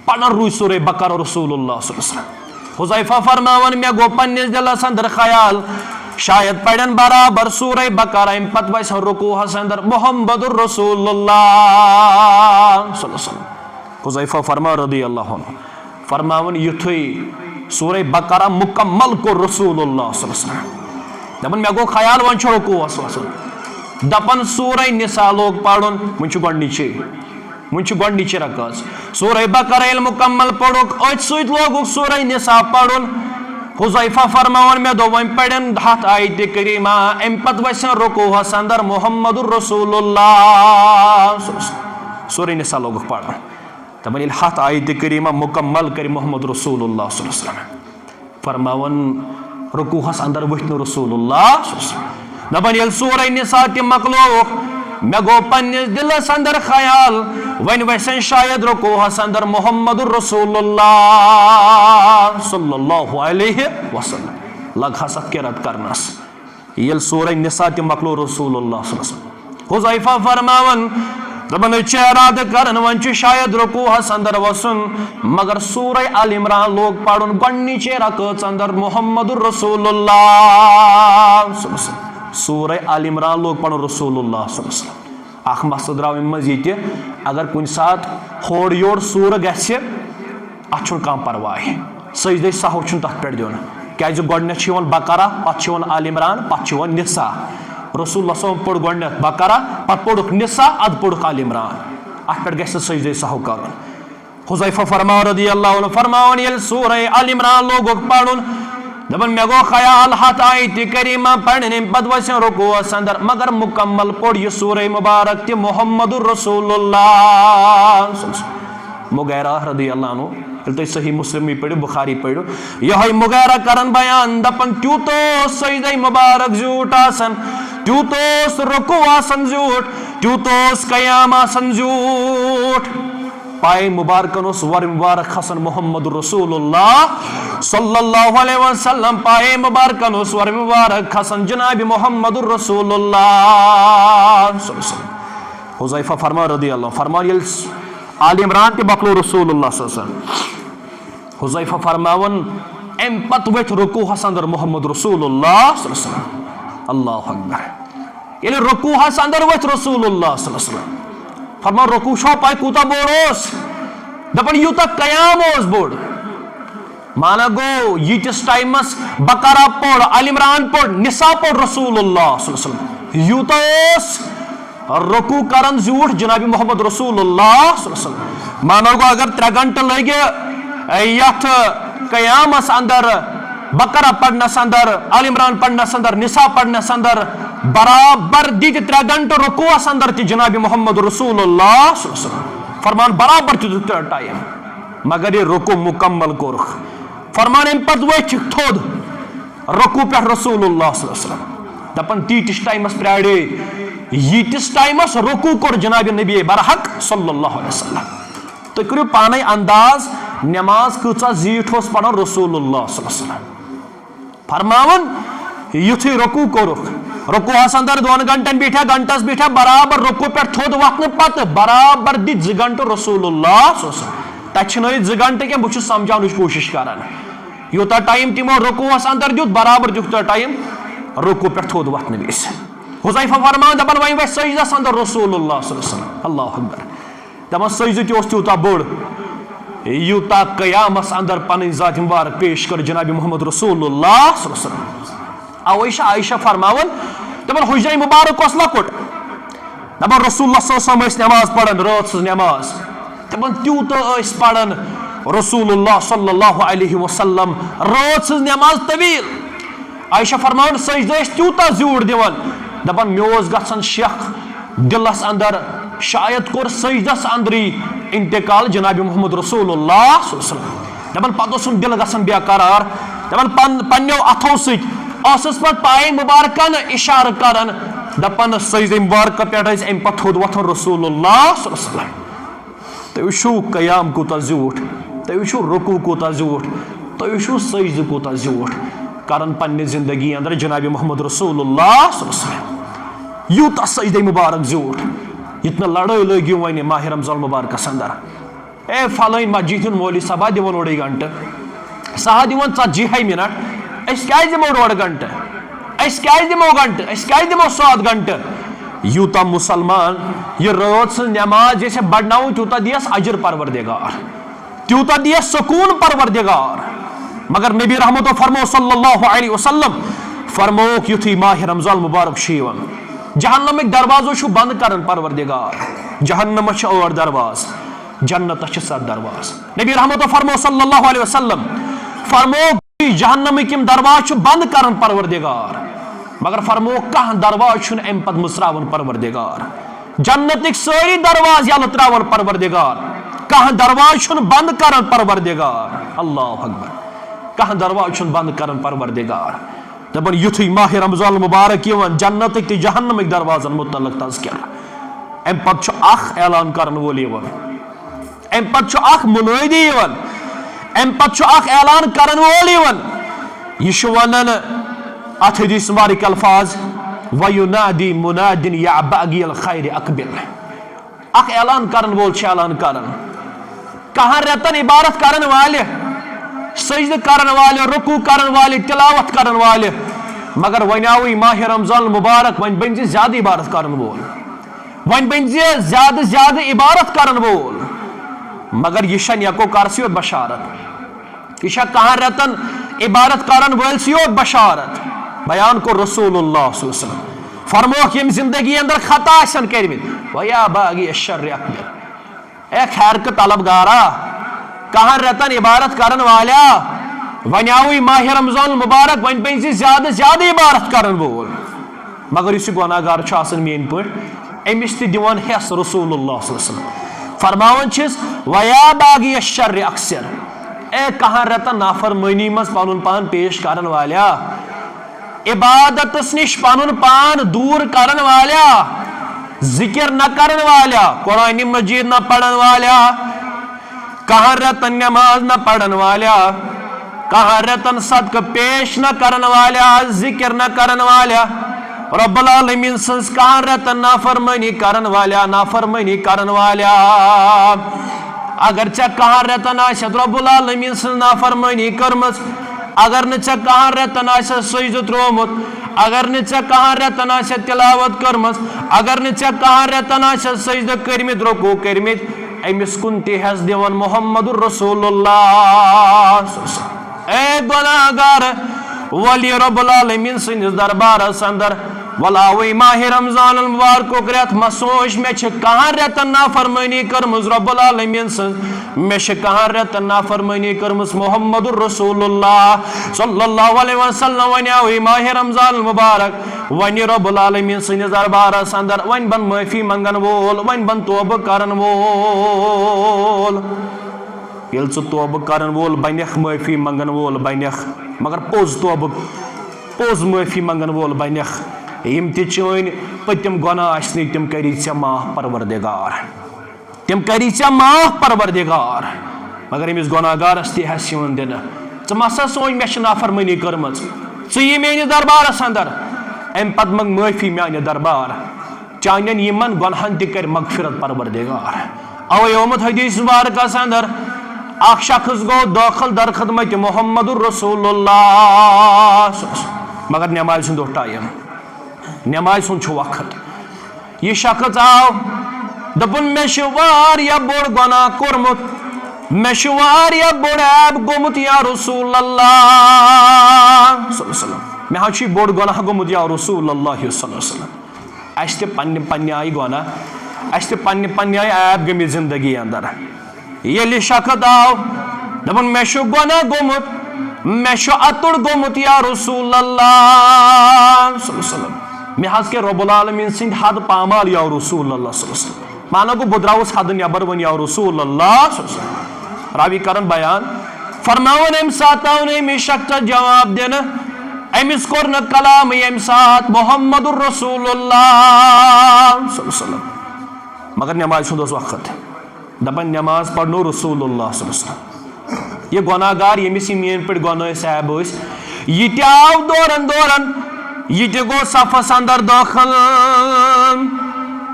پران روٗدۍ سورہ بقرہ رسول اللہ صلی اللہ علیہ وسلم۔ حذیفہ فرماوان، مےٚ گوٚو پننِس دِلس اندر خیال، شاید پرن برابر سورہ بقرہ، امہِ پتہٕ وسن رکوعس اندر محمد رسول اللہ صلی اللہ علیہ وسلم۔ حذیفہ فرما رضی اللہ عنہ فرماوان، یُتھُے سورہ بقرہ مکمل کوٚر رسول اللہ صلی اللہ علیہ وسلم، دپان، مےٚ گوٚو خیال وۄنۍ چھُ رکوعس وسُن۔ دپان، سورہ نساء لوگ پرُن، وۄنۍ چھُ گۄڈٕنِچے، وۄنۍ چھُ گۄڈٕنِچے رکٲژ۔ سورہ بقرہ ییٚلہِ مکمل پوٚرُکھ، أتھۍ سۭتۍ لوگُکھ سورہ نساء پرُن۔ حذیفہ فرماوان، مےٚ دوٚپ، وۄنۍ پرن ہتھ آیتِ کریمہ، امہِ پتہٕ وسن رکوعس اندر محمد رسول اللہ۔ سورہ نساء لوگُکھ پرُن۔ دپان، ییٚلہِ ہتھ آیتِ کریمہ مکمل کرِ محمد رسول اللہ صلی اللہ علیہ وسلم، فرماوان، رکوعس اندر ؤتھۍ نہٕ رسول اللہ۔ دپان، ییٚلہِ سورہ نساء تہِ مۄکلووُکھ، مےٚ گوٚو پننِس دِلس اندر خیال، وۄنۍ وسن شاید رکوعس اندر محمد رسول اللہ صلی اللہ علیہ وسلم۔ لگہس اتھ قرات کرنس۔ ییٚلہِ سورہ نساء تہِ مۄکلو رسول اللہ صلی اللہ علیہ وسلم۔ حذیفہ فرماوان، دپان، أسۍ چھِ ارادٕ کران، وۄنۍ چھُ شاید رکوعس اندر وسُن، مگر سورہ آل عمران لوگ پرُن گۄڈٕنِچے رکٲژ اندر محمد رسول اللہ صلی اللہ علیہ وسلم۔ سورہ آل عمران لوگ پرُن رسول اللہ صلی اللہ علیہ وسلم۔ اکھ مسلہٕ درٛاو اَمہِ منٛز یہِ تہِ، اگر کُنہِ ساتہٕ ہورٕ یورٕ سورٕ گژھِ، اتھ چھُنہٕ کانٛہہ پرواے، سجدے سہو چھُنہٕ تتھ پٮ۪ٹھ دیُن، کیازِ گۄڈٕنٮ۪تھ چھُ یِوان بقرہ، پتہٕ چھُ یِوان آل عمران، پتہٕ چھُ یِوان نساء۔ رسول اللہ صلی اللہ علیہ وسلم پوٚر گۄڈٕنٮ۪تھ بقرہ، پتہٕ پوٚرُکھ نساء، ادٕ پوٚرُکھ آل عمران۔ اتھ پٮ۪ٹھ گژھِ نہٕ سجدے سہو کرُن۔ حذیفہ فرماوان رضی اللہ عنہ، فرماوان، ییٚلہِ سورہ آل عمران لوگُکھ پرُن، دپان، مےٚ گوٚو خیال ہتھ آیتِ کریمہ پرنہِ، امہِ پتہٕ وسن رکوعس اندر، مگر مکمل پوٚر یہِ سورہ مبارک تہِ محمد رسول اللہ۔ مغیرہ رضی اللہ عنہ، ییٚلہِ تُہۍ صحیح مسلم پٔرِو، بخاری پٔرِو، یِہوٚے مغیرہ کران بیان، دپان، تیوٗت اوس سجدے مبارک زیوٗٹھ آسان، تیوٗت اوس رکوع آسان زیوٗٹھ، تیوٗت اوس قیام آسان زیوٗٹھ۔ پایہِ مبارکن اوس ورِ مبارک کھسان محمد رسول اللہ صلی اللہ علیہ وسلم۔ پایہِ مبارکن اوس ورِ مبارک کھسان جناب محمد رسول اللہ صلی اللہ علیہ وسلم۔ حذیفہ فرمان رضی اللہ عنہ، فرمان ییٚلہِ آل عمران تہِ مۄکلو رسول اللہ صلی اللہ علیہ وسلم، حذیفہ فرماوان، امہِ پتہٕ ؤتھۍ رکوعس اندر محمد رسول اللہ صلی اللہ علیہ وسلم۔ اللہ اکبر۔ ییٚلہِ رکوعس اندر ؤتھۍ رسول اللہ صلی اللہ علیہ وسلم، فرمان، رکوع چھو پاے کوٗتاہ بوٚڑ اوس؟ دپان، یوٗتاہ قیام اوس بوٚڑ۔ مانا گوٚو، ییٖتِس ٹایمس بقرہ پوٚر، آل عمران پوٚر، نساء پوٚر رسول اللہ صلی اللہ علیہ وسلم، یوٗتاہ اوس رکوع کران زیوٗٹھ جناب محمد رسول اللہ صلی اللہ علیہ وسلم۔ مانو گوٚو، اگر ترٛےٚ گھنٹہٕ لگہِ یتھ قیامس اندر، بقرہ پرنس اندر، آل عمران پرنس اندر، نساء پرنس اندر، برابر دِتۍ ترٛےٚ گھنٹہٕ رکوعس اندر تہِ جناب محمد رسول اللہ صلی اللہ علیہ وسلم۔ فرمان برابر تہِ دیُت ٹایم، مگر یہِ رکوع مکمل کوٚرُکھ۔ فرمان امہِ پتہٕ ؤتھۍ تھوٚد رکوع پٮ۪ٹھ رسول اللہ صلی اللہ علیہ وسلم۔ دپان تیٖتِس ٹایمس پرٛارے، ییٖتِس ٹایمس رکوع کوٚر جناب نبی برحق صلی اللہ علیہ وسلم۔ تُہۍ کٔرِو پانے انداز، نماز کۭژاہ زیٖٹھ اوس پران رسول اللہ صلی اللہ علیہ وسلم۔ فرماوان، یُتھُے رکوع کوٚرُکھ، رکوعس اندر دۄن گھنٹن بیٹھا، گھنٹس بیٹھا، برابر رکوع پٮ۪ٹھ تھوٚد وۄتھنہٕ پتہٕ برابر دِتۍ زٕ گھنٹہٕ رسول اللہ صلی اللہ علیہ وسلم۔ تتہِ چھِنہٕ أسۍ زٕ گھنٹہٕ کینٛہہ، بہٕ چھُس سمجھاونٕچ کوٗشش کران۔ یوٗتاہ ٹایم تِمو رکوعس اندر دیُت، برابر دیُت تیوٗتاہ ٹایم رکوع پٮ۪ٹھ تھوٚد وۄتھنہٕ وِزِ۔ حذیفہ فرمان دپان، وۄنۍ وۄتھۍ سجدس اندر رسول اللہ صلی اللہ علیہ وسلم۔ اللہ اکبر۔ دپان، سجدٕ تہِ اوس تیوٗتاہ بوٚڑ، یوٗتاہ قیامس اندر پنٕنۍ ذات مبارک پیش کٔر جناب محمد رسول اللہ صلی اللہ علیہ وسلم۔ اوے چھِ عائشہ فرماوان، دپان، حجرے مبارک اوس لۄکُٹ۔ دپان، رسول اللہ صلی اللہ علیہ وسلم ٲسۍ نماز پران، رٲژ ہٕنٛز نماز۔ دپان، تیوٗتاہ ٲسۍ پران رسول اللہ صلی اللہ علیہ وسلم رٲژ ہٕنٛز نماز طویل۔ عائشہ فرماوان، سجدٕ ٲسۍ تیوٗتاہ زیوٗٹھ دِوان، دپان، مےٚ اوس گژھان شک دلس اندر، شاید کوٚر سجدس اندرٕے انتقال جناب محمد رسول اللہ صلی اللہ علیہ وسلم۔ دپان، پتہٕ اوسُم دل گژھان بے قرار۔ دپان، پن-، پننیو اتھو سۭتۍ ٲسٕس پتہٕ پایہِ مبارکن اشارٕ کران، دپان، سجدٕ مبارکہ پٮ۪ٹھ ٲسۍ امہِ پتہٕ تھوٚد وۄتھان رسول اللہ صلی اللہ علیہ وسلم۔ تُہۍ وٕچھِو قیام کوٗتاہ زیوٗٹھ، تُہۍ وٕچھِو رکوع کوٗتاہ زیوٗٹھ، تُہۍ وٕچھِو سجدٕ کوٗتاہ زیوٗٹھ کران پننہِ زندگی اندر جناب محمد رسول اللہ صلی اللہ علیہ وسلم۔ یوٗتاہ سجدٕ مبارک زیوٗٹھ، یہِ تہِ نہٕ لڑٲے لٲگِو وۄنۍ ماہ رمضان مبارکس اندر۔ اے فلٲنۍ مسجد ہُنٛد مولوی صٲبا، دِوان اوٚڑُے گھنٹہٕ، سا ہا دِوان ژتجی ہے منٹ، أسۍ کیازِ دِمو ڈوٚڑ گھنٹہٕ؟ أسۍ کیازِ دِمو گھنٹہٕ؟ أسۍ کیازِ دِمو ساد گھنٹہٕ؟ یوٗتاہ مسلمان یہِ رٲژ سٕنٛز نٮ۪ماز یژھِ بڑناوُن، تیوٗتاہ دِیس اجر پروردگار، تیوٗتاہ دِیس سکوٗن پروردگار۔ مگر نبی رحمتو فرمو صلی اللہ علیہ وسلم، فرمووُکھ، یُتھُے ماہ رمضان مبارک چھُ یِوان، جہنمٕکۍ دروازو چھُ بنٛد کران پروردگار۔ جہنمس چھِ ٲٹھ دروازٕ، جنتس چھِ ستھ دروازٕ۔ نبی رحمتو فرمو صلی اللہ علیہ وسلم، فرمووُکھ، جہنمٕکۍ یِم دروازٕ چھُ بنٛد کران پروردگار، مگر فرمووُکھ، کانٛہہ دروازٕ چھُنہٕ امہِ پتہٕ مٕژراوان پروردگار۔ جنتٕکۍ سٲری دروازٕ یلہٕ تراوان پروردگار، کانٛہہ دروازٕ چھُنہٕ بنٛد کران پروردگار۔ اللہ اکبر۔ کانٛہہ دروازٕ چھُنہٕ بنٛد کران پروردگار۔ دپان، یُتھُے ماہ رمضان المبارک یِوان، جنتٕکۍ تہٕ جہنمٕکۍ دروازن متعلق تذکرٕ۔ امہِ پتہٕ چھُ اکھ اعلان کرن وول یِوان۔ امہِ پتہٕ چھُ اکھ منٲدی یِوان، امہِ پتہٕ چھُ اکھ اعلان کرن وول یِوان۔ یہِ چھُ ونان اتھ حدیث مبارک الفاظ، "وَيُنَادِي مُنَادٍ يَا بَاغِيَ الْخَيْرِ أَقْبِلْ۔" اکھ اعلان کرن وول چھُ اعلان کران، کہن رٮ۪تن عبادت کرن والہِ، سجدٕ کرن والہِ، رکوع کرن والہِ، تلاوت کرن والہِ، مگر وۄنۍ آوٕے ماہ رمضان المبارک، وۄنۍ بٔنۍ زِ زیادٕ عبادت کرن وول۔ وۄنۍ بٔنۍ زِ زیادٕ زیادٕ عبادت کرن وول۔ مگر یہِ چھا نیکو کارسٕے یوت بشارت؟ یہِ چھا کہن رٮ۪تن عبادت کرن وٲلۍ سٕے یوت بشارت؟ بیان کوٚر رسول اللہ صلی اللہ علیہ وسلم۔ فرمووُکھ، ییٚمۍ زندگی اندر خطا آسن کٔرمٕتۍ، "وَيَا بَاغِيَ الشَّرِّ أَقْبِلْ۔" اے خیر کہٕ طلب گارا، کہن رٮ۪تن عبادت کرن والیا، وۄنۍ آوٕے ماہ رمضان المبارک، وۄنۍ بٔنۍ زِ زیادٕ زیادٕ عبادت کرن وول۔ مگر یُس یہِ گۄناہ گار چھُ آسان میٲنۍ پٲٹھۍ، أمِس تہِ دِوان حصہٕ رسول اللہ صلی اللہ علیہ وسلم۔ فرماوان چھِس، "وَيَا بَاغِيَ الشَّرِّ أَقْصِرْ۔" اے کہن رٮ۪تن نافرمٲنی منٛز پنُن پان پیش کرن والیا، عبادتس نِش پنُن پان دوٗر کرن والیا، ذکر نہ کرن والیا، قرآن مجید نہ پرن والیا، کہن رٮ۪تن نٮ۪ماز نہ پرن والیا، کہن رٮ۪تن صدقہٕ پیش نہ کرن والیا، ذکر نہ کرن والیا، رب العالمین سٕنٛز کہن رٮ۪تن نافرمٲنی کرن والیا، نافرمٲنی کرن والیا۔ اگر ژےٚ کہن رٮ۪تن آسٮ۪تھ رب العالمین سٕنٛز نافرمٲنی کٔرمٕژ، اگر نہٕ ژےٚ کہن رٮ۪تن آسٮ۪تھ سجدٕ تروومُت، اگر نہٕ ژےٚ کہن رٮ۪تن آسٮ۪تھ تلاوت کٔرمٕژ، اگر نہٕ ژےٚ کہن رٮ۪تن آسٮ۪تھ سجدٕ کٔرمٕتۍ، رکوع کٔرمٕتۍ، أمِس کُن تہِ ہٮ۪س دِوان محمد رسول اللہ۔ اے گۄناہگار، ولی رب العالمین سٕنٛدِس دربارس اندر، ولاوٕے ماہِ رمضان المبارکُک رٮ۪تھ مہ سوٗنچ، مےٚ چھِ کہن رٮ۪تن نافرمٲنی کٔرمٕژ رب العالمین سٕنٛز، مےٚ چھِ کہن رٮ۪تن نافرمٲنی کٔرمٕژ محمد رسول اللہ صلی اللہ علیہ وسلم۔ وۄنۍ آوٕے ماہِ رمضان المبارک، وۄنۍ رب العالمین سٕنٛدِس دربارس اندر، وۄنۍ بن معٲفی منگن وول، وۄنۍ بن توبہٕ کرن وول۔ ییٚلہِ ژٕ توبہٕ کرن وول بنکھ، معٲفی منگن وول بنکھ، مگر پوٚز توبہٕ، پوٚز معٲفی منگن وول بنکھ، یِم تہِ چٲنۍ پٔتِم گۄناہ آسنٕے، تِم کری ژےٚ معاف پروردگار۔ تِم کری ژےٚ معاف پروردگار۔ مگر أمِس گۄناہگارس تہِ ہٮ۪س یِوان دِنہٕ۔ ژٕ ما سا سونچ مےٚ چھِ نافرمٲنی کٔرمٕژ، ژٕ یہِ میٲنِس دربارس اندر، امہِ پتہٕ منگ معٲفی میانہِ دربار۔ چانٮ۪ن یِمن گۄنہن تہِ کرِ مغفرت پروردگار۔ اوے آمُت حدیث مبارکس اندر، اکھ شخص گوٚو دٲخل در خدمت محمد رسول اللہ، مگر نمازِ ہُنٛد اوس ٹایم، نمازِ ہُنٛد چھُ وقت۔ یہِ شخص آو، دوٚپُن، "مےٚ چھُ واریاہ بوٚڑ گۄناہ کوٚرمُت، مےٚ چھُ واریاہ بوٚڑ عیب گوٚمُت یا رسول اللہ صلی اللہ علیہ وسلم، مےٚ حظ چھُ یہِ بوٚڑ گۄناہ گوٚمُت یا رسول اللہ صلی اللہ علیہ وسلم۔" اَسہِ تہِ پننہِ پننہِ آیہِ گۄناہ، اَسہِ تہِ پننہِ پننہِ آیہِ عیب گٔمٕتۍ زندگی اندر۔ ییٚلہِ شخص آو، دوٚپُن، "مےٚ چھُ گۄناہ گوٚمُت، مےٚ چھُ اَتُر گوٚمُت یا رسول اللہ صلی اللہ علیہ وسلم، مےٚ حظ کٔرۍ رب العالمین سٕنٛدۍ حد پامال یا رسول اللہ صلی اللہ علیہ وسلم۔" معنی گوٚو، بہٕ درٛاوُس حدٕ نٮ۪بر وۄنۍ یا رسول اللہ صلی اللہ علیہ وسلم۔ راوی کرن بیان، فرماوان، امہِ ساتہٕ آو نہٕ أمِس شخصس جواب دِنہٕ، أمِس کوٚر نہٕ کلامٕے امہِ ساتہٕ محمد رسول اللہ صلی اللہ علیہ وسلم۔ مگر نمازِ ہُنٛد اوس وقت۔ دپان، نماز پرنو رسول اللہ صلی اللہ علیہ وسلم۔ یہِ گۄناہ گار، ییٚمِس یہِ میٲنۍ پٲٹھۍ گۄناہ ٲسۍ، عیب ٲسۍ، یہِ تہِ آو دورن دورن، یہِ تہِ گوٚو صفس اندر دٲخل۔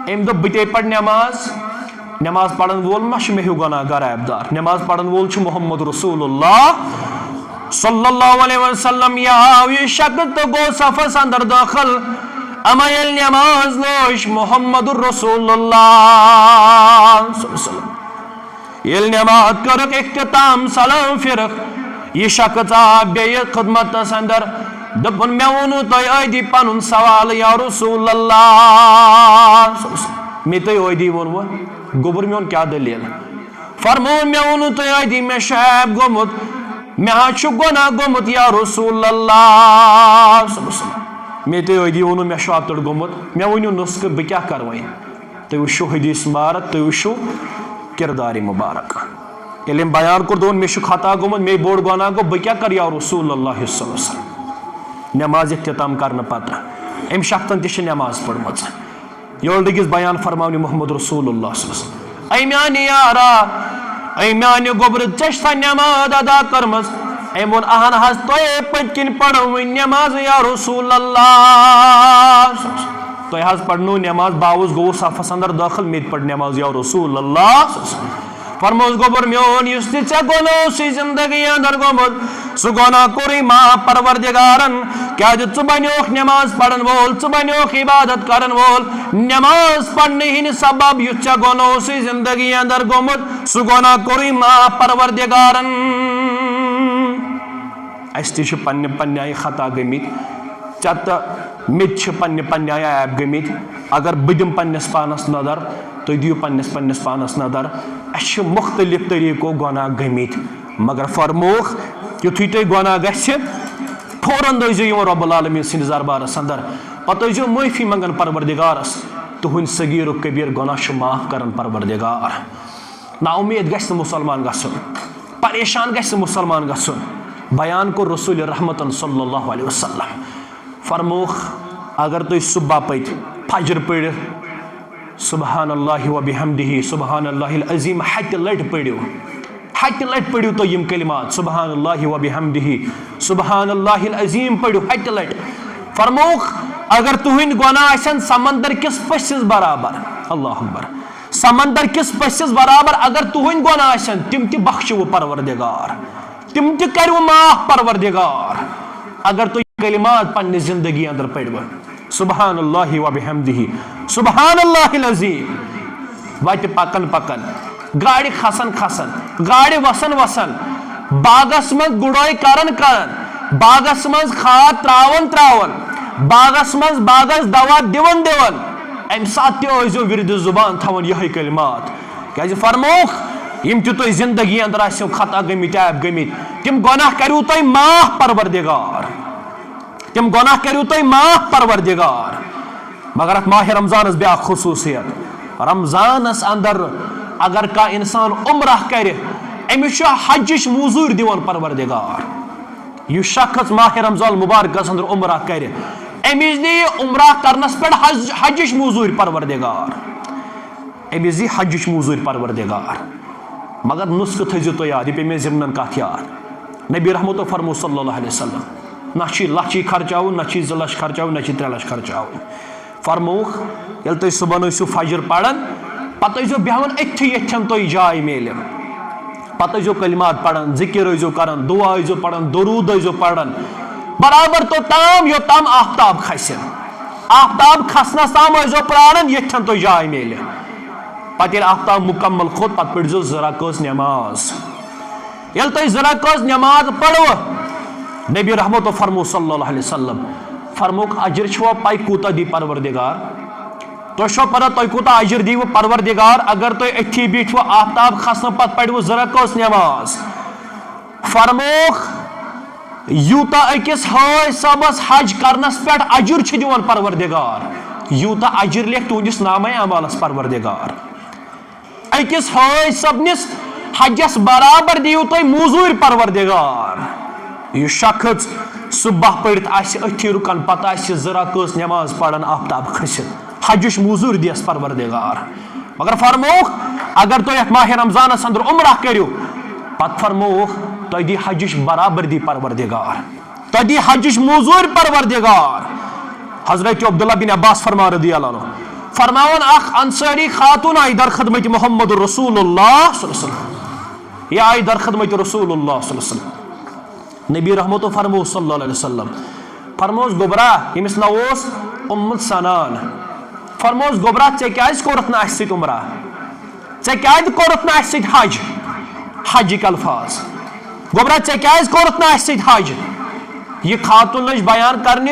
أمۍ دوٚپ، بہٕ تے پرٕ نماز۔ نماز پرن وول ما چھُ مےٚ ہیوٗ گۄناہ گار عیب دار؟ نماز پرن وول چھُ محمد رسول اللہ صلی اللہ علیہ وسلم۔ یہِ آو یہِ شخص تہٕ گوٚو صفس اندر دٲخل۔ اما ییٚلہِ نماز لٲج محمد رسول اللہ صلی اللہ علیہ وسلم، ییٚلہِ نماز کٔرٕکھ اختتام، سلام پھِرٕکھ، یہِ شخص آو بیٚیہِ خدمتس اندر، دوٚپُن، "مےٚ ووٚنوُ تۄہہِ ٲدی پنُن سوال یا رسول اللہ صلی اللہ علیہ وسلم، مےٚ تۄہہِ ٲدی ووٚنوُ، گوٚبُر میون کیٛاہ دٔلیٖل؟" فرمووُن، "مےٚ ووٚنوُ تۄہہِ ٲدی، مےٚ چھُ عیب گوٚمُت، مےٚ حظ چھُ گۄناہ گوٚمُت یا رسول اللہ صلی اللہ علیہ وسلم، مےٚ تۄہہِ ٲدی ووٚنوُ، مےٚ چھُ اَتُر گوٚمُت، مےٚ ؤنِو نُسخہٕ، بہٕ کیٛاہ کرٕ وۄنۍ؟" تُہۍ وٕچھِو حدیث مبارک، تُہۍ وٕچھِو کردارِ مبارک۔ ییٚلہِ أمۍ بیان کوٚر، دوٚپُن، "مےٚ چھُ خطا گوٚمُت، مےٚ بوٚڑ گۄناہ گوٚو، بہٕ کیٛاہ کَرٕ یا رسول اللہ صلی اللہ علیہ وسلم؟" نماز اختتام کرنہٕ پتہٕ أمۍ شخصن تہِ چھِ نماز پٔرمٕژ۔ یورٕ لٔگِس بیان فرماونہِ محمد رسول اللہ صلی اللہ علیہ وسلم، "اے میانہِ یارا، اے میانہِ گوٚبرٕ، ژےٚ چھِ سا نماز ادا کٔرمٕژ؟" أمۍ ووٚن، "اہن حظ، تۄہے پٔتۍ کِنۍ پٔرٕو وٕنۍ نماز یا رسول اللہ۔ تۄہہِ حظ پرنو نماز، بہٕ آوُس، گوٚوُس صفس اندر دٲخل، مےٚ تہِ پٔر نماز یا رسول اللہ۔" فرموس، "گوٚبُر میون، یُس تہِ ژےٚ گۄناہ اوسُے زندگی اندر گوٚمُت، سُہ گۄناہ کوٚرُے معاف پروردگارن، کیازِ ژٕ بنیوکھ نماز پرن وول، ژٕ بنیوکھ عبادت کرن وول، نماز پرنہٕ ہٕنٛدِ سبب یُس ژےٚ گۄناہ اوسُے زندگی اندر گوٚمُت، سُہ گۄناہ کوٚرُے معاف پروردگارن۔" اَسہِ تہِ چھِ پننہِ پننہِ آیہِ خطا گٔمٕتۍ، ژےٚ تہٕ مےٚ تہِ چھِ پننہِ پننہِ آیہِ عیب گٔمٕتۍ۔ اگر بہٕ دِمہٕ پننِس پانس نظر، تُہۍ دِیِو پننِس پننِس پانس نظر۔ اَسہِ چھِ مُختٔلِف طریٖقو گۄناہ گٔمٕتۍ، مگر فرمووُکھ، یُتھُے تۄہہِ گۄناہ گژھِ، فوراً ٲسۍزیو یِوان رۄب العالمیٖن سٕنٛدِس دربارس اندر، پتہٕ ٲسۍزیو معٲفی منٛگان پروردگارس، تُہنٛدۍ صغیٖر و کبیٖر گۄناہ چھُ معاف کران پروردگار۔ نا اُمید گژھِ نہٕ مُسلمان گژھُن، پریشان گژھِ نہٕ مُسلمان گژھُن۔ بیان کوٚر رسول رحمتن صلی اللہ علیہ وسلم۔ فرمووُکھ، اگر تُہۍ صبح پٔتۍ فجر پٔرِو، سبحان اللہ و بحمدہ، سبحان اللہ العظیم ہتہِ لٹہِ پٔرِو، ہتہِ لٹہِ پٔرِو تُہۍ یِم کلمات، سبحان اللہ و بحمدہ، سبحان اللہ العظیم پٔرِو ہتہِ لٹہِ۔ فرمووُکھ، اگر تُہنٛدۍ گۄناہ آسن سمندر کِس پٔژھِس برابر، اللہ اکبر، سمندر کِس پٔژھِس برابر اگر تُہنٛدۍ گۄناہ آسن، تِم تہِ بخشِوٕ پروردگار، تِم تہِ کَرِوٕ معاف پروردگار، اگر تُہۍ کلمات پننہِ زندگی اندر پٔرِو۔ سبحان اللہ و بحمدہ، سبحان اللہ العظیم۔ وتہِ پکان پکان، گاڑِ کھسان کھسان، گاڑِ وسان وسان، باغس منٛز گُڈٲے کران کران، باغس منٛز کھاد تراوان تراوان، باغس منٛز باغس دوا دِوان دِوان، امہِ ساتہٕ تہِ ٲسۍزیو ورد زبان تھاوان یِہوٚے کلمات۔ کیازِ فرمووُکھ، یِم تہِ تۄہہِ زندگی اندر آسیو خطا گٔمٕتۍ، عیب گٔمٕتۍ، تِم گۄناہ کٔرِو تُہۍ معاف پروردگار، تِم گۄناہ کٔرِو تُہۍ معاف پروردگار۔ مگر اتھ ماہ رمضانس بیاکھ خصوصیت، رمضانس اندر اگر کانٛہہ انسان عمرہ کرِ، أمِس چھُ حجٕچ موٚزوٗرۍ دِوان پروردگار۔ یُس شخص ماہ رمضان مبارکس اندر عمرہ کرِ، أمِس دِیہِ عمرہ کرنس پٮ۪ٹھ حج، حجٕچ موٚزوٗرۍ پروردگار۔ أمِس دِیہِ حجٕچ موٚزوٗرۍ پروردگار۔ مگر نسخہٕ تھٲیزیو تُہۍ یاد، یہِ پیٚیہِ مےٚ ضمنن کتھ یاد۔ نبی رحمتو فرمو صلی اللہ علیہ وسلم، نہ چھُ یہِ لچھی خرچاوُن، نہ چھُ یہِ زٕ لچھ خرچاوُن، نہ چھُ یہِ ترٛےٚ لچھ خرچاوُن۔ فرمووُکھ، ییٚلہِ تُہۍ صُبحن ٲسِو فجر پران، پتہٕ ٲسۍزیو بیٚہوان أتھی، ییٚتھٮ۪ن تۄہہِ جاے میلہِ۔ پتہٕ ٲسۍزیو کلمات پران، ذکر ٲسۍزیو کران، دعا ٲسۍزیو پران، درود ٲسۍزیو پران، برابر توٚتام یوٚتام آفتاب کھسہِ۔ آفتاب کھسنس تام ٲسۍزیو پراران، ییٚتھٮ۪ن تۄہہِ جاے میلہِ۔ پتہٕ ییٚلہِ آفتاب مکمل کھوٚت، پتہٕ پٔرۍزیو زٕ رکٲژ نٮ۪ماز۔ ییٚلہِ تۄہہِ زٕ رکٲژ نٮ۪ماز پٔرٕو، نبی رحمتو فرمو صلی اللہ علیہ وسلم، فرمووُکھ، اجر چھُوا پَے کوٗتاہ دی پروردگار؟ تۄہہِ چھُوا پتہ تۄہہِ کوٗتاہ اجر دیٖوٕ پروردگار اگر تُہۍ أتھی بیٖٹھوٕ آفتاب کھسنہٕ پتہٕ پٔرِوٕ زٕ رکٲژ نٮ۪ماز؟ فرمووُکھ، یوٗتاہ أکِس حٲج صٲبس حج کرنس پٮ۪ٹھ اجر چھُ دِوان پروردگار، یوٗتاہ اجر لیکھِ تُہنٛدِس نامے اعمالس پروردگار۔ أکِس حٲج صٲبنِس حجس برابر دِیِو تُہۍ موٚزوٗرۍ پروردگار۔ یُس شخص صبح پٔرِتھ آسہِ أتھی رُکن، پتہٕ آسہِ زٕ رکٲژ نٮ۪ماز پران آفتاب کھٔسِتھ، حجٕچ موٚزوٗرۍ دِیَس پروردگار۔ مگر فرمووُکھ، اگر تُہۍ یتھ ماہِ رمضانس اندر عمرہ کٔرِو، پتہٕ فرمووُکھ، تۄہہِ دی حجٕچ برابر دی پروردگار۔ تۄہہِ دی حجٕچ موٚزوٗرۍ پروردگار۔ حضرت عبداللہ بن عباس فرماوان رضی اللہ عنہ، فرماوان اکھ انصاری خاتون آیہِ در خدمت محمد رسول اللہ صلی اللہ علیہ وسلم۔ یہِ آیہِ در خدمت رسول اللہ صلی اللہ علیہ وسلم۔ نبی رحمتو فرموو صلی اللہ علیہ وسلم، فرمووس، گوٚبرا، ییٚمِس ناو اوس اُم سنان، فرمووس، گوٚبرا، ژےٚ کیازِ کوٚرُتھ نہٕ اَسہِ سۭتۍ عمرہ؟ ژےٚ کیازِ کوٚرُتھ نہٕ اَسہِ سۭتۍ حج؟ حجٕکۍ الفاظ۔ گوٚبرا، ژےٚ کیازِ کوٚرُتھ نہٕ اَسہِ سۭتۍ حج؟ یہِ خاتون لٔج بیان کرنہِ،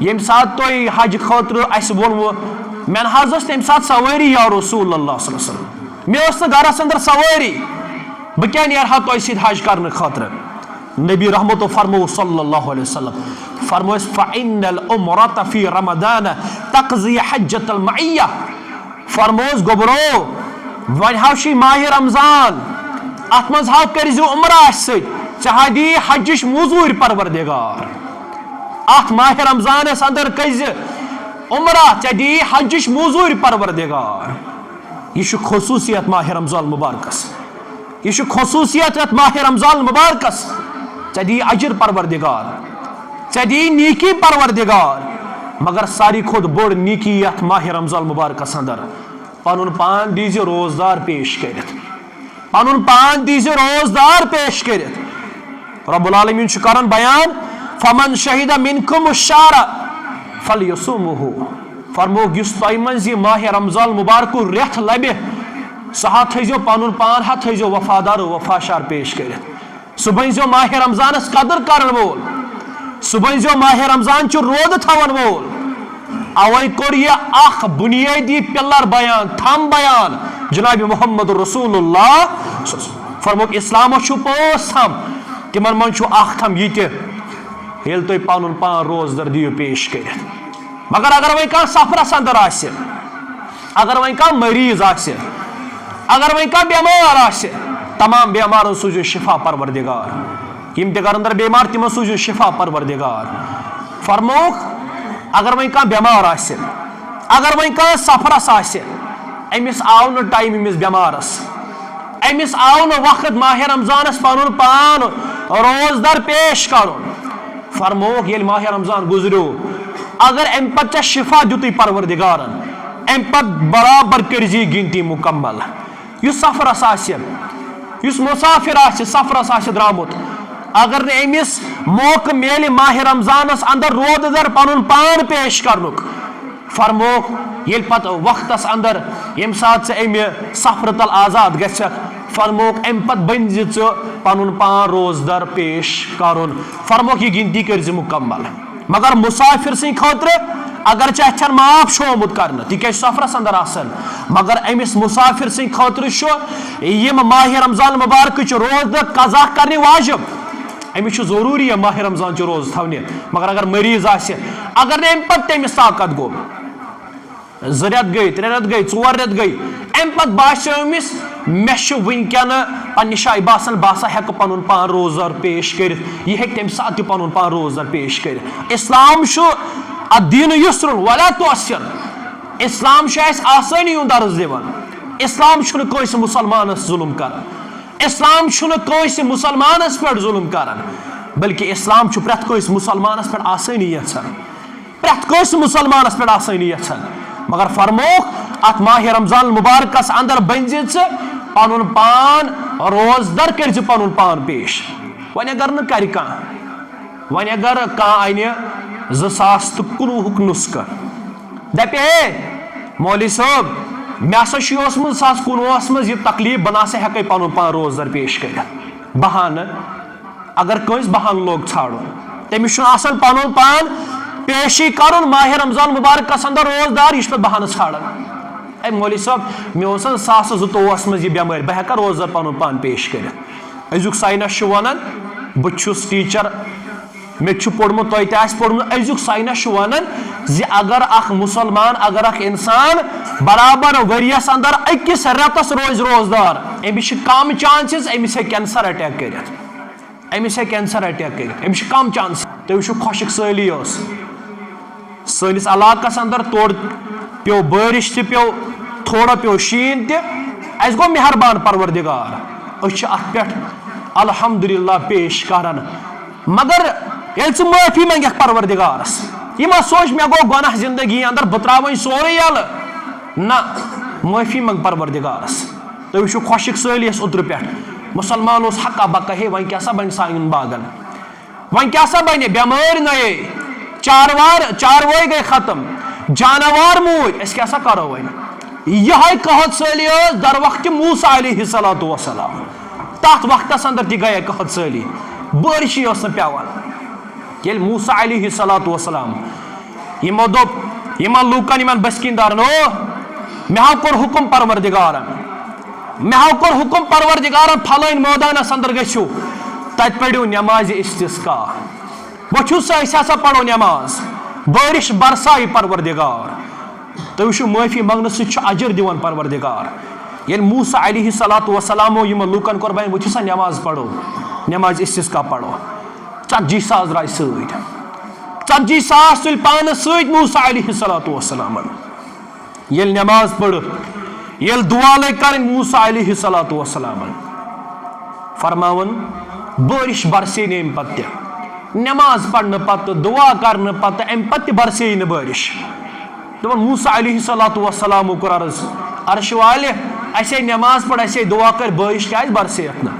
ییٚمہِ ساتہٕ تۄہہِ حج خٲطرٕ اَسہِ ووٚنوٕ، مےٚ نہ حظ ٲس تَمہِ ساتہٕ سوٲری یا رسول اللہ صلی اللہ علیہ وسلم، مےٚ ٲس نہٕ گرس اندر سوٲری، بہٕ کیٛاہ نیرٕ ہا تۄہہِ سۭتۍ حج کرنہٕ خٲطرٕ؟ نبی رحمتو فرموو صلی اللہ علیہ وسلم، فرمووس، فَإِنَّ الْعُمْرَةَ فِي رَمَضَانَ تَقْضِي حَجَّةَ الْمَعِيَّةِ۔ فرمووس، گوٚبرو، وۄنۍ ہاو چھُے ماہِ رمضان، اتھ منٛز ہاو کٔرزِ عمرہ اسہِ سۭتۍ، ژےٚ ہا دی حجٕچ موٚزوٗرۍ پروردگار۔ اتھ ماہِ رمضانس اندر کٔرزِ عمرہ، ژےٚ دی حجٕچ موٚزوٗرۍ پروردگار۔ یہِ چھُ خصوٗصیت ماہِ رمضان مبارکس۔ یہِ چھُ خصوٗصیت یَتھ ماہِ رمضان مبارکس۔ ژےٚ دی اجر پروردگار، ژےٚ دی نیکی پروردگار، مگر ساروی کھۄتہٕ بٔڑ نیکی یَتھ ماہِ رمضان مبارکس اندر، پنُن پان دیٖزِ روزدار پیش کٔرِتھ، پنُن پان دیٖزِ روزدار پیش کٔرِتھ۔ رب العالمین چھُ کران بیان، فمن شہد منکم الشہر فلیصمہ۔ فرمووُکھ، یُس تۄہہِ منٛز یہِ ماہِ رمضان مبارکُک رٮ۪تھ لبہِ، سُہ ہا تھٲیزیو پنُن پان ہا تھٲیزیو وفادار و وفاشار پیش کٔرِتھ۔ سُہ بٔنزیو ماہِ رمضانس قدر کرن وول، سُہ بٔنزیو ماہِ رمضان چہِ روزٕ تھاون وول۔ اوے کوٚر یہِ اکھ بنیٲدی پلر بیان، تھم بیان جناب محمد رسول اللہ۔ فرمووُکھ، اسلامس چھُ پانٛژھ تھم، تِمن منٛز چھُ اکھ تھم یہِ تہِ، ییٚلہِ تُہۍ پنُن پان روزدر دِیِو پیش کٔرِتھ۔ مگر اگر وۄنۍ کانٛہہ سفرس اندر آسہِ، اگر وۄنۍ کانٛہہ مریض آسہِ، اگر وۄنۍ کانٛہہ بٮ۪مار آسہِ، تمام بٮ۪مارن سوٗزِو شفا پروردگار۔ یِم تہِ گرن اندر بٮ۪مار، تِمن سوٗزِو شفا پروردگار۔ فرمووُکھ، اگر وۄنۍ کانٛہہ بٮ۪مار آسہِ، اگر وۄنۍ کانٛہہ سفرس آسہِ، أمِس آو نہٕ ٹایم أمِس بٮ۪مارس، أمِس آو نہٕ وقت ماہِ رمضانس پنُن پان روزدر پیش کرُن۔ فرمووُکھ، ییٚلہِ ماہِ رمضان گُزریو، اگر امہِ پتہٕ ژےٚ شفا دیُتُے پروردگارن، امہِ پتہٕ برابر کٔرۍ زِ یہِ گنتی مکمل۔ یُس سفرس آسہِ، یُس مسافر آسہِ، سفرس آسہِ درامُت، اگر نہٕ أمِس موقعہٕ میلہِ ماہِ رمضانس اندر روزدر پنُن پان پیش کرنُک، فرمووُکھ، ییٚلہِ پتہٕ وقتس اندر، ییٚمہِ ساتہٕ ژٕ امہِ سفرٕ تل آزاد گژھکھ، فرمووُکھ، امہِ پتہٕ بٔنۍ زِ ژٕ پنُن پان روزدر پیش کرُن۔ فرمووُکھ، یہِ گنتی کٔرۍ زِ مکمل۔ مگر مسافر سٕنٛدِ خٲطرٕ، اگر ژےٚ اتھٮ۪ن معاف چھُ آمُت کرنہٕ، تِکیازِ سفرس اندر آسن، مگر أمِس مسافر سٕنٛدِ خٲطرٕ چھُ یِم ماہِ رمضان مبارکٕچ روزدر قضا کرنہِ واجب۔ أمِس چھُ ضروٗری یہِ ماہِ رمضان چہِ روزٕ تھاونہِ۔ مگر اگر مریض آسہِ، اگر نہٕ امہِ پتہٕ تٔمِس طاقت گوٚو، زٕ رٮ۪تھ گٔے، ترٛےٚ رٮ۪تھ گٔے، ژور رٮ۪تھ گٔے، امہِ پتہٕ باسیو أمِس، مےٚ چھُ وٕنکٮ۪ن پننہِ جایہِ باسان، بہٕ ہسا ہٮ۪کہٕ پنُن پان روزدار پیش کٔرِتھ، یہِ ہیٚکہِ تمہِ ساتہٕ تہِ پنُن پان روزدار پیش کٔرِتھ۔ اسلام چھُ الدین یسر ولا تعسر۔ اسلام چھُ اسہِ آسٲنی ہُنٛد درس دِوان۔ اسلام چھُنہٕ کٲنٛسہِ مسلمانس ظلم کران۔ اسلام چھُنہٕ کٲنٛسہِ مسلمانس پٮ۪ٹھ ظلم کران، بلکہِ اسلام چھُ پرٛٮ۪تھ کٲنٛسہِ مسلمانس پٮ۪ٹھ آسٲنی یژھان، پرٛٮ۪تھ کٲنٛسہِ مسلمانس پٮ۪ٹھ آسٲنی یژھان۔ مگر فرمووُکھ، اتھ ماہِ رمضان المبارکس اندر بٔنۍ زِ ژٕ پنُن پان روزدر، کٔرۍ زِ پنُن پان پیش۔ وۄنۍ اگر نہٕ کرِ کانٛہہ، وۄنۍ اگر کانٛہہ انہِ زٕ ساس تہٕ کُنوُہُک نسخہٕ، دپہِ، ہے مولوی صٲب، مےٚ ہسا چھُ اوسمُت زٕ ساس کُنوُہس منٛز یہِ تکلیف، بہٕ نہ سا ہٮ۪کے پنُن پان روزدر پیش کٔرِتھ۔ بہانہٕ، اگر کٲنٛسہِ بہانہٕ لوٚگ ژھانڈُن، تٔمِس چھُنہٕ آسان پنُن پان پیشی کرُن ماہِ رمضان مبارکس اندر روزدار، یہِ چھُ پتہٕ بہانہٕ ژھانڈان۔ اے مولوی صٲب، مےٚ اوس نہ زٕ ساس زٕتووُہس منٛز یہِ بٮ۪مٲرۍ، بہٕ ہٮ۪کا روزدر پنُن پان پیش کٔرِتھ؟ أزیُک ساینس چھُ ونان، بہٕ چھُس ٹیچر، مےٚ تہِ چھُ پوٚرمُت، تۄہہِ تہِ آسہِ پوٚرمُت۔ أزیُک ساینس چھُ ونان زِ اگر اکھ مسلمان، اگر اکھ انسان برابر ؤریس اندر أکِس رٮ۪تس روزِ روزدار، أمِس چھِ کم chances أمِس ہیٚکہِ cancer attack کٔرِتھ۔ أمِس ہیٚکہِ cancer attack کٔرِتھ، أمِس چھِ کم chance۔ تُہۍ وٕچھِو خۄشک سٲلی ٲس سٲنِس علاقس اندر، تورٕ پیوٚو بٲرِش تہِ پیوٚو، تھوڑا پیوٚو شیٖن تہِ، اَسہِ گوٚو مہربان پروردگار، أسۍ چھِ اتھ پٮ۪ٹھ الحمدللہ پیش کران۔ مگر ییٚلہِ ژٕ معٲفی منٛگکھ پروردگارس، یہِ مہ سونٛچ مےٚ گوٚو گۄناہ زندگی اندر، بہٕ ترٛاوٕ وۄنۍ سورُے یَلہٕ۔ نہ، معٲفی منٛگ پروردگارس۔ تُہۍ وٕچھِو خۄشک سٲلی ٲس اوترٕ پٮ۪ٹھ، مسلمان اوس ہکا بکا، ہے وۄنۍ کیٛاہ سا بنہِ سانٮ۪ن باغن؟ وۄنۍ کیٛاہ سا بنہِ؟ بٮ۪مٲرۍ نَیے، چاروار، چاروٲے گٔے ختم، جاناوار موٗدۍ، أسۍ کیٛاہ سا کرو وۄنۍ؟ یِہوٚے قحط سٲلی ٲس در وقتِ موسیٰ علیہ الصلوۃ والسلام۔ تتھ وقتس اندر تہِ گٔیے قحط سٲلی، بٲرشٕے ٲس نہٕ پٮ۪وان۔ ییٚلہِ موسیٰ علیہ الصلوۃ والسلام، یِمو دوٚپ، یِمن لوٗکن، یِمن بسکیٖن دارن، او، مےٚ ہا کوٚر حُکم پروردگارن، مےٚ ہا کوٚر حُکم پروردگارن، پھلٲنۍ مٲدانس اندر گٔژھِو، تتہِ پٔرِو نمازِ استسقا۔ وۄتھِو سا، أسۍ ہسا پرو نماز، بٲرِش برسایہِ پروردگار۔ تُہۍ وٕچھِو، معٲفی منٛگنہٕ سۭتۍ چھُ اجر دِوان پروردگار۔ ییٚلہِ موسیٰ علیہ الصلوۃ والسلامو یِمن لوٗکن کوٚر بیان، وٕچھِو سا، نماز پرو، نمازِ استسقا پرو، ژتجی ساس درٛاے سۭتۍ، ژتجی ساس تُلۍ پانس سۭتۍ موسیٰ علیہ الصلوۃ والسلامن۔ ییٚلہِ نماز پٔرٕکھ، ییٚلہِ دُعا لٔگۍ کرٕنۍ موسیٰ علیہ الصلوۃ والسلامن، فرماوان، بٲرِش برسے نہٕ اَمہِ پتہٕ تہِ۔ نماز پرنہٕ پتہٕ، دُعا کرنہٕ پتہٕ، اَمہِ پتہٕ تہِ برسے نہٕ بٲرِش۔ دوٚپُن، موسیٰ علیہ الصلوۃ والسلامو کوٚر عرض، عرشہِ والہِ، اَسے نماز پٔر، اَسے دُعا کٔر، بٲرِش کیٛازِ برسیٚیَکھ نہٕ؟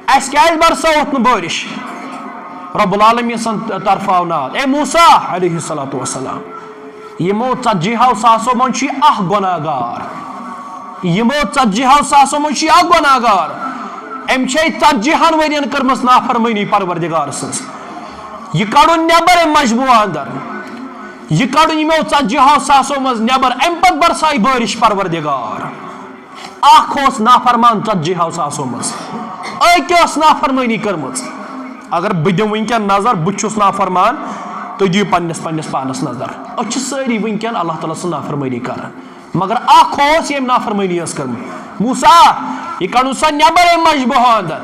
اَسہِ کیٛازِ برسٲوتھ نہٕ بٲرِش؟ رب العالمین سٕنٛد طرفہٕ آو ناد، اے موسیٰ علیہ الصلوۃ والسلام، یِمو ژتجی ہو ساسو منٛز چھُ یہِ اکھ گۄناہ گار۔ یِمو ژتجی ہو ساسو منٛز چھُ یہِ اکھ گۄناہ گار۔ أمۍ چھے ژتجی ہن ؤرین کٔرمٕژ نافرمٲنی پروردگار سٕنٛز۔ یہِ کڑُن نٮ۪بر أمۍ مجموعہ اندر۔ یہِ کڑُن یِمو ژتجی ہو ساسو منٛز نٮ۪بر۔ اَمہِ پتہٕ برسایہِ بٲرِش پروردگار۔ اکھ اوس نافرمان ژتجی ہو ساسو منٛز، أکۍ ٲس نافرمٲنی کٔرمٕژ۔ اگر بہٕ دِمہٕ وٕنکٮ۪ن نظر، بہٕ تہِ چھُس نافرمان، تُہۍ دِیِو پننِس، پننِس پانس نظر۔ أسۍ چھِ سٲری وٕنکٮ۪ن اللہ تعالیٰ سٕنٛز نافرمٲنی کران، مگر اکھ اوس، ییٚمۍ نافرمٲنی ٲس کٔرمٕژ۔ موسیٰ، یہِ کڑُن سا نٮ۪بر اَمہِ مجموعہ اندر۔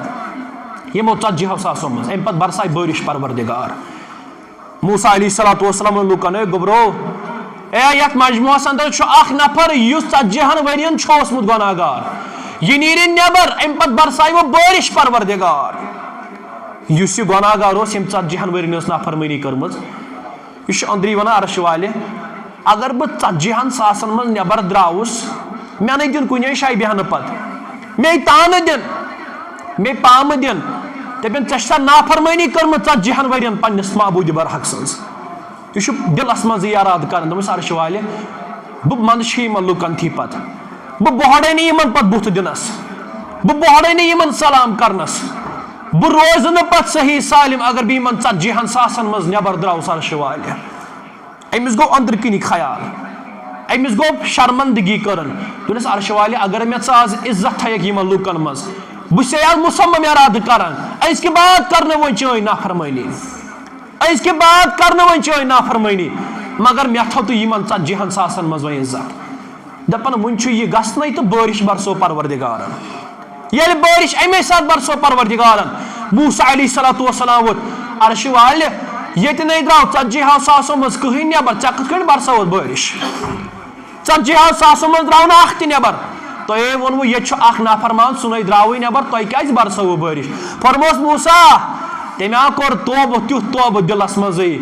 یِمو ژتجی ہو ساسو منٛز، اَمہِ پتہٕ برسایہِ بٲرِش پروردگار۔ موسیٰ علیہ الصلوۃ والسلام لوٗکن، اے گوٚبرو، اے، یتھ مجموعس اندر چھُ اکھ نفر یُس ژتجی ہن ؤرین چھُ اوسمُت گۄناہ گار، یہِ نیرِ نٮ۪بر، اَمہِ پتہٕ برساوِ بارش پروردگار۔ یُس یہِ گۄناہ گار اوس، ییٚمۍ ژتجی ہن ؤرین ٲس نافرمٲنی کٔرمٕژ، یہِ چھُ أنٛدری ونان عرش والہِ، اگر بہٕ ژتجی ہن ساسن منٛز نٮ۪بر درٛاوُس، مےٚ نَے دِن کُنے جایہِ بیٚہنہٕ پتہٕ، مے تانہٕ دِن، مے پامہٕ دِن، دپن، ژےٚ چھےٚ سا نافرمٲنی کٔرمٕژ ژتجی ہن ؤرین پننِس معبوٗدِ برحق سٕنٛز؟ یہِ چھُ دِلس منٛز یہِ ارادٕ کران، دوٚپمَس، عرش والہِ، بہٕ منٛدچھِ یِمن لُکن تھی پتہٕ، بہٕ بوہڑے نہٕ یِمن پتہٕ بُتھ دِنس، بہٕ بوہڑے نہٕ یِمن سلام کرنس، بہٕ روزٕ نہٕ پتہٕ صحیح سالم اگر بہٕ یِمن ژتجی ہن ساسن منٛز نٮ۪بر درٛاوُس، عرش والہِ۔ أمِس گوٚو أنٛدرٕ کِنی خیال، أمِس گوٚو شرمندگی کٔرٕن۔ دوٚپنَس، عرش والہِ، اگر مےٚ ژٕ آز عزت تھایَکھ یِمن لُکن منٛز، بہٕ چھُسے آز مصمم ارادٕ کران، أزکہِ بعد کرنہٕ وۄنۍ چٲنۍ نافرمٲنی، أزکہِ بعد کرنہٕ وۄنۍ چٲنۍ نافرمٲنی، مگر مےٚ تھوٚو تہٕ یِمن ژتجی ہن ساسن منٛز وۄنۍ عزت۔ دپان، وُنہِ چھُ یہِ گژھنَے تہٕ بٲرِش برسو پروردگارن۔ ییٚلہِ بٲرِش اَمے ساتہٕ برسو پروردگارن۔ موسیٰ علیہ الصلوۃ والسلام ووٚت عرشہِ والہِ، ییٚتہِ نَے درٛاو ژتجی ہو ساسو منٛز کٕہٕنۍ نٮ۪بر، ژےٚ کِتھ کٔنۍ برسٲوٕتھ بٲرِش؟ ژتجی ہو ساسو منٛز درٛاو نہٕ اکھ تہِ نٮ۪بر۔ تۄہے ووٚنوُ، ییٚتہِ چھُ اکھ نافرمان، سُہ نَے درٛاوٕے نٮ۪بر، تۄہہِ کیازِ برسٲوٕو بٲرِش؟ فرمووُس، موسیٰ، تٔمۍ ہا کوٚر توبہٕ، تیُتھ توبہٕ دِلس منٛزٕے۔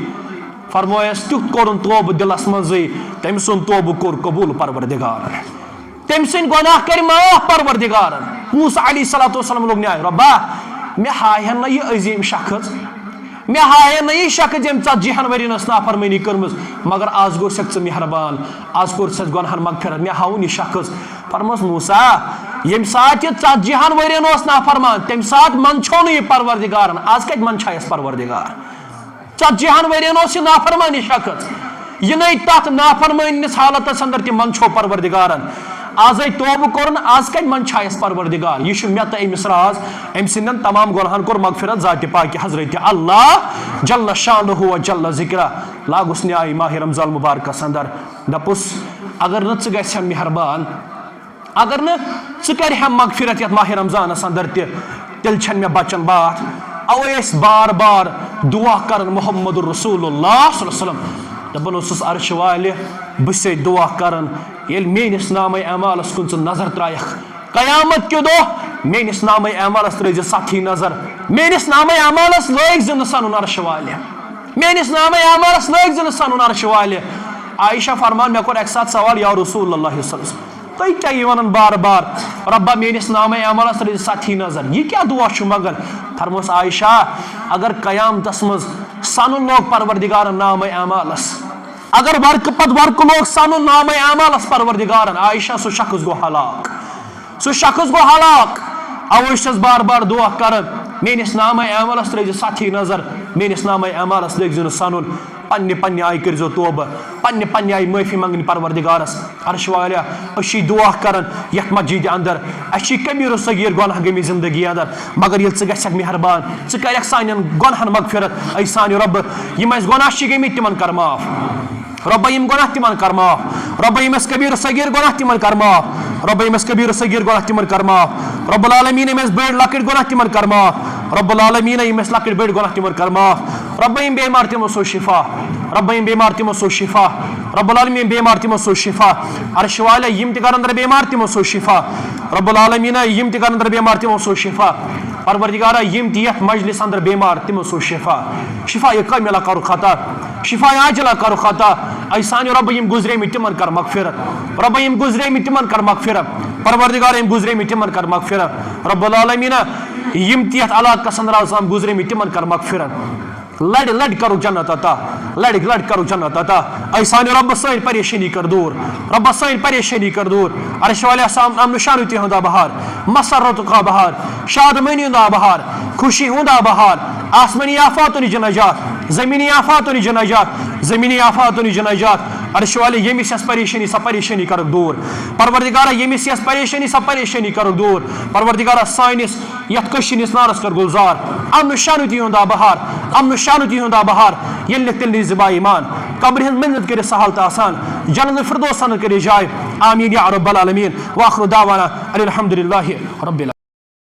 فرمویس، تیُتھ کوٚرُن توبہٕ دِلس منٛزٕے، تٔمۍ سُنٛد توبہٕ کوٚر قبوٗل پروردگارن۔ تٔمۍ سٕنٛدۍ گۄناہ کٔرۍ معاف پروردگارن۔ موسیٰ علیہ الصلوۃ والسلام لوٚگ نیاے، رۄبا، مےٚ ہاوہن نہ یہِ عظیٖم شخص، مےٚ ہاوہن نہ یہِ شخص، ییٚمۍ ژتجی ہن ؤرین ٲس نافرمٲنی کٔرمٕژ، مگر آز گوٚوسکھ ژٕ مہربان، آز کوٚر ژےٚ گۄناہن مغفرت، مےٚ ہاوُن یہِ شخص۔ فرموس، موسیٰ، ییٚمہِ ساتہٕ یہِ ژتجی ہن ؤرین اوس نافرمان، تمہِ ساتہٕ منٛدچھو نہٕ یہِ پروردگارن، آز کتہِ منٛدچھایس پروردگار؟ ژتجی ہن ؤرین اوس یہِ نافرمانی شخص، یہِ نے تتھ نافرمٲنِس حالتس اندر تہِ منٛدچھو پروردگارن۔ آزے توبہٕ کوٚرُن، آز کتہِ منٛدچھایس پروردگار؟ یہِ چھُ مےٚ تہٕ أمِس راز، أمۍ سٕنٛدٮ۪ن تمام گۄناہن کوٚر مغفرت ذاتِ پاکہِ حضرت اللہ جل شانہ و جل ذکرہ۔ لاگُس نیاے ماہِ رمضان مبارکس اندر، دپُس، اگر نہٕ ژٕ گژھِ ہا مہربان، اگر نہٕ ژٕ کرِ ہا مغفرت یتھ ماہِ رمضانس اندر تہِ، تیٚلہِ چھنہٕ مےٚ بچن باتھ۔ اوے ٲسۍ بار بار دعا کران محمد رسول اللہ صلی اللہ علیہ وسلم۔ دپان اوسُس، عرشہِ والہِ، بہٕ چھُسے دعا کران، ییٚلہِ میٲنِس نامے اعمالس کُن ژٕ نظر ترایکھ، قیامت کہِ دۄہ میٲنِس نامے اعمالس ترٲیزِ ستھی نظر، میٲنِس نامے اعمالس لٲگۍ زِ نہٕ سنُن عرشہِ والہِ، میٲنِس نامے اعمالس لٲگۍ زِ نہٕ سنُن عرشہِ والہِ۔ عائشہ فرمان، مےٚ کوٚر اکہِ ساتہٕ سوال، یا رسول اللہ صلی اللہ علیہ وسلم، تُہۍ کیٛاہ یہِ وَنان بار بار، رۄبا میٲنِس نامے اعمالس ترٲیزِ ستھی نظر، یہِ کیٛاہ دُعا چھُ منٛگان؟ فرموس عائشہ، اگر قیامتس منٛز سَنُن لوگ پروردگارن نامے اعمالس، اگر ورقہٕ پتہٕ ورقہٕ لوگ سَنُن نامے اعمالس پروردگارن، عائشہ، سُہ شخص گوٚو ہلاک، سُہ شخص گوٚو ہلاک۔ اوے چھَس بار بار دُعا کران، میٲنِس نامے اعمالس ترٲیزِ ستھی نظر، میٲنِس نامے اعمالس لٲگزِ نہٕ سَنُن۔ پننہِ پننہِ آیہِ کٔرزیو توبہٕ، پننہِ پننہِ آیہِ معٲفی منگنہِ پروردگارس۔ عرش والیا، أسۍ چھِ دعا کران یتھ مسجدِ اندر، اسہِ چھِ کبیر و صغیر گۄناہ گٔمٕتۍ زندگی اندر، مگر ییٚلہِ ژٕ گژھکھ مہربان، ژٕ کرکھ سانٮ۪ن گۄناہن مغفرت۔ اے سانہِ رۄبہٕ، یِم اسہِ گۄناہ چھِ گٔمٕتۍ، تِمن کر معاف۔ رۄبہ، یِم گۄناہ تِمن کر معاف۔ رۄبہ، یِم اسہِ کبیر و صغیر گۄناہ تِمن کر معاف۔ رۄبہ، یِم اسہِ کبیر و صغیر گۄناہ تِمن کر معاف۔ رب العالمین، یِم اسہِ بٔڑۍ لۄکٕٹۍ گۄناہ تِمن کر معاف۔ رب العالمین، یِم اسہِ لۄکٕٹۍ بٔڑۍ گۄناہ تِمن کر معاف۔ رب، یِم بیمار تِمو سوز شفا۔ رب، یِم بیمار تِمو سوز شفا۔ رب العالمین، یِم بیمار تِمو سوز شفا۔ عرش والیا، یِم تہِ گرن اندر بیمار تِمو سوز شفا۔ رب العالمین، یِم تہِ گرن اندر بیمار تِمو سوز شفا۔ پروردگارا، یِم تہِ یتھ مجلس اندر بیمار تِمو سوز شفا۔ شفا کاملہ کرُکھ عطا۔ شفا عاجلہ کرُکھ عطا۔ اے سانہِ رۄبہٕ، یِم گُزریمٕتۍ تِمن کر مغفرت۔ رۄبہٕ، یِم گُزریمٕتۍ تِمن کر مغفرت۔ پروردگار، یِم گُزریمٕتۍ تِمن کر مغفرت۔ رب العالمین، یِم تہِ یتھ علاقس اندر آز تام گُزریمٕتۍ تِمن کر مغفرت۔ لڑِ لڑِ کرُکھ جنت عطا۔ لڑِ لڑِ کرُکھ جنت عطا۔ اے سانہِ رۄبہٕ، سٲنۍ پریشٲنی کر دوٗر۔ رۄبہ، سٲنۍ پریشٲنی کر دوٗر۔ عرش والیا، سام امن و شانتی ہُنٛد آبہار، مسرتُک آبہار، شادمٲنی ہُنٛد آبہار، خوشی ہُنٛد آبہار، آسمٲنی آفاتو نِش نجات، زمینی آفاتو نِش نجات، زمینی آفاتو نِش نجات۔ عرش والے، ییٚمِس یۄس پریشٲنی، سۄ پریشٲنی کرُکھ دوٗر۔ پروردگارا، ییٚمِس یۄس پریشٲنی، سۄ پریشٲنی کرُکھ دوٗر۔ پروردگارا، سٲنِس یتھ کٔشیٖرِ ہٕنٛدِس نارس کر گُلزار۔ امن و شانتی ہُنٛد آبہار، امن و شانتی ہُنٛد آبہار۔ ییٚلہِ نِکھ، تیٚلہِ نِکھ زِبا ایمان۔ قبرِ ہٕنٛز منزل کٔرِتھ سہل تہٕ آسان۔ جنت الفردوس ہن کٔرِتھ جاے۔ آمین یا رب العالمین۔ وآخر دعوانا ان الحمد للہ رب العالمین۔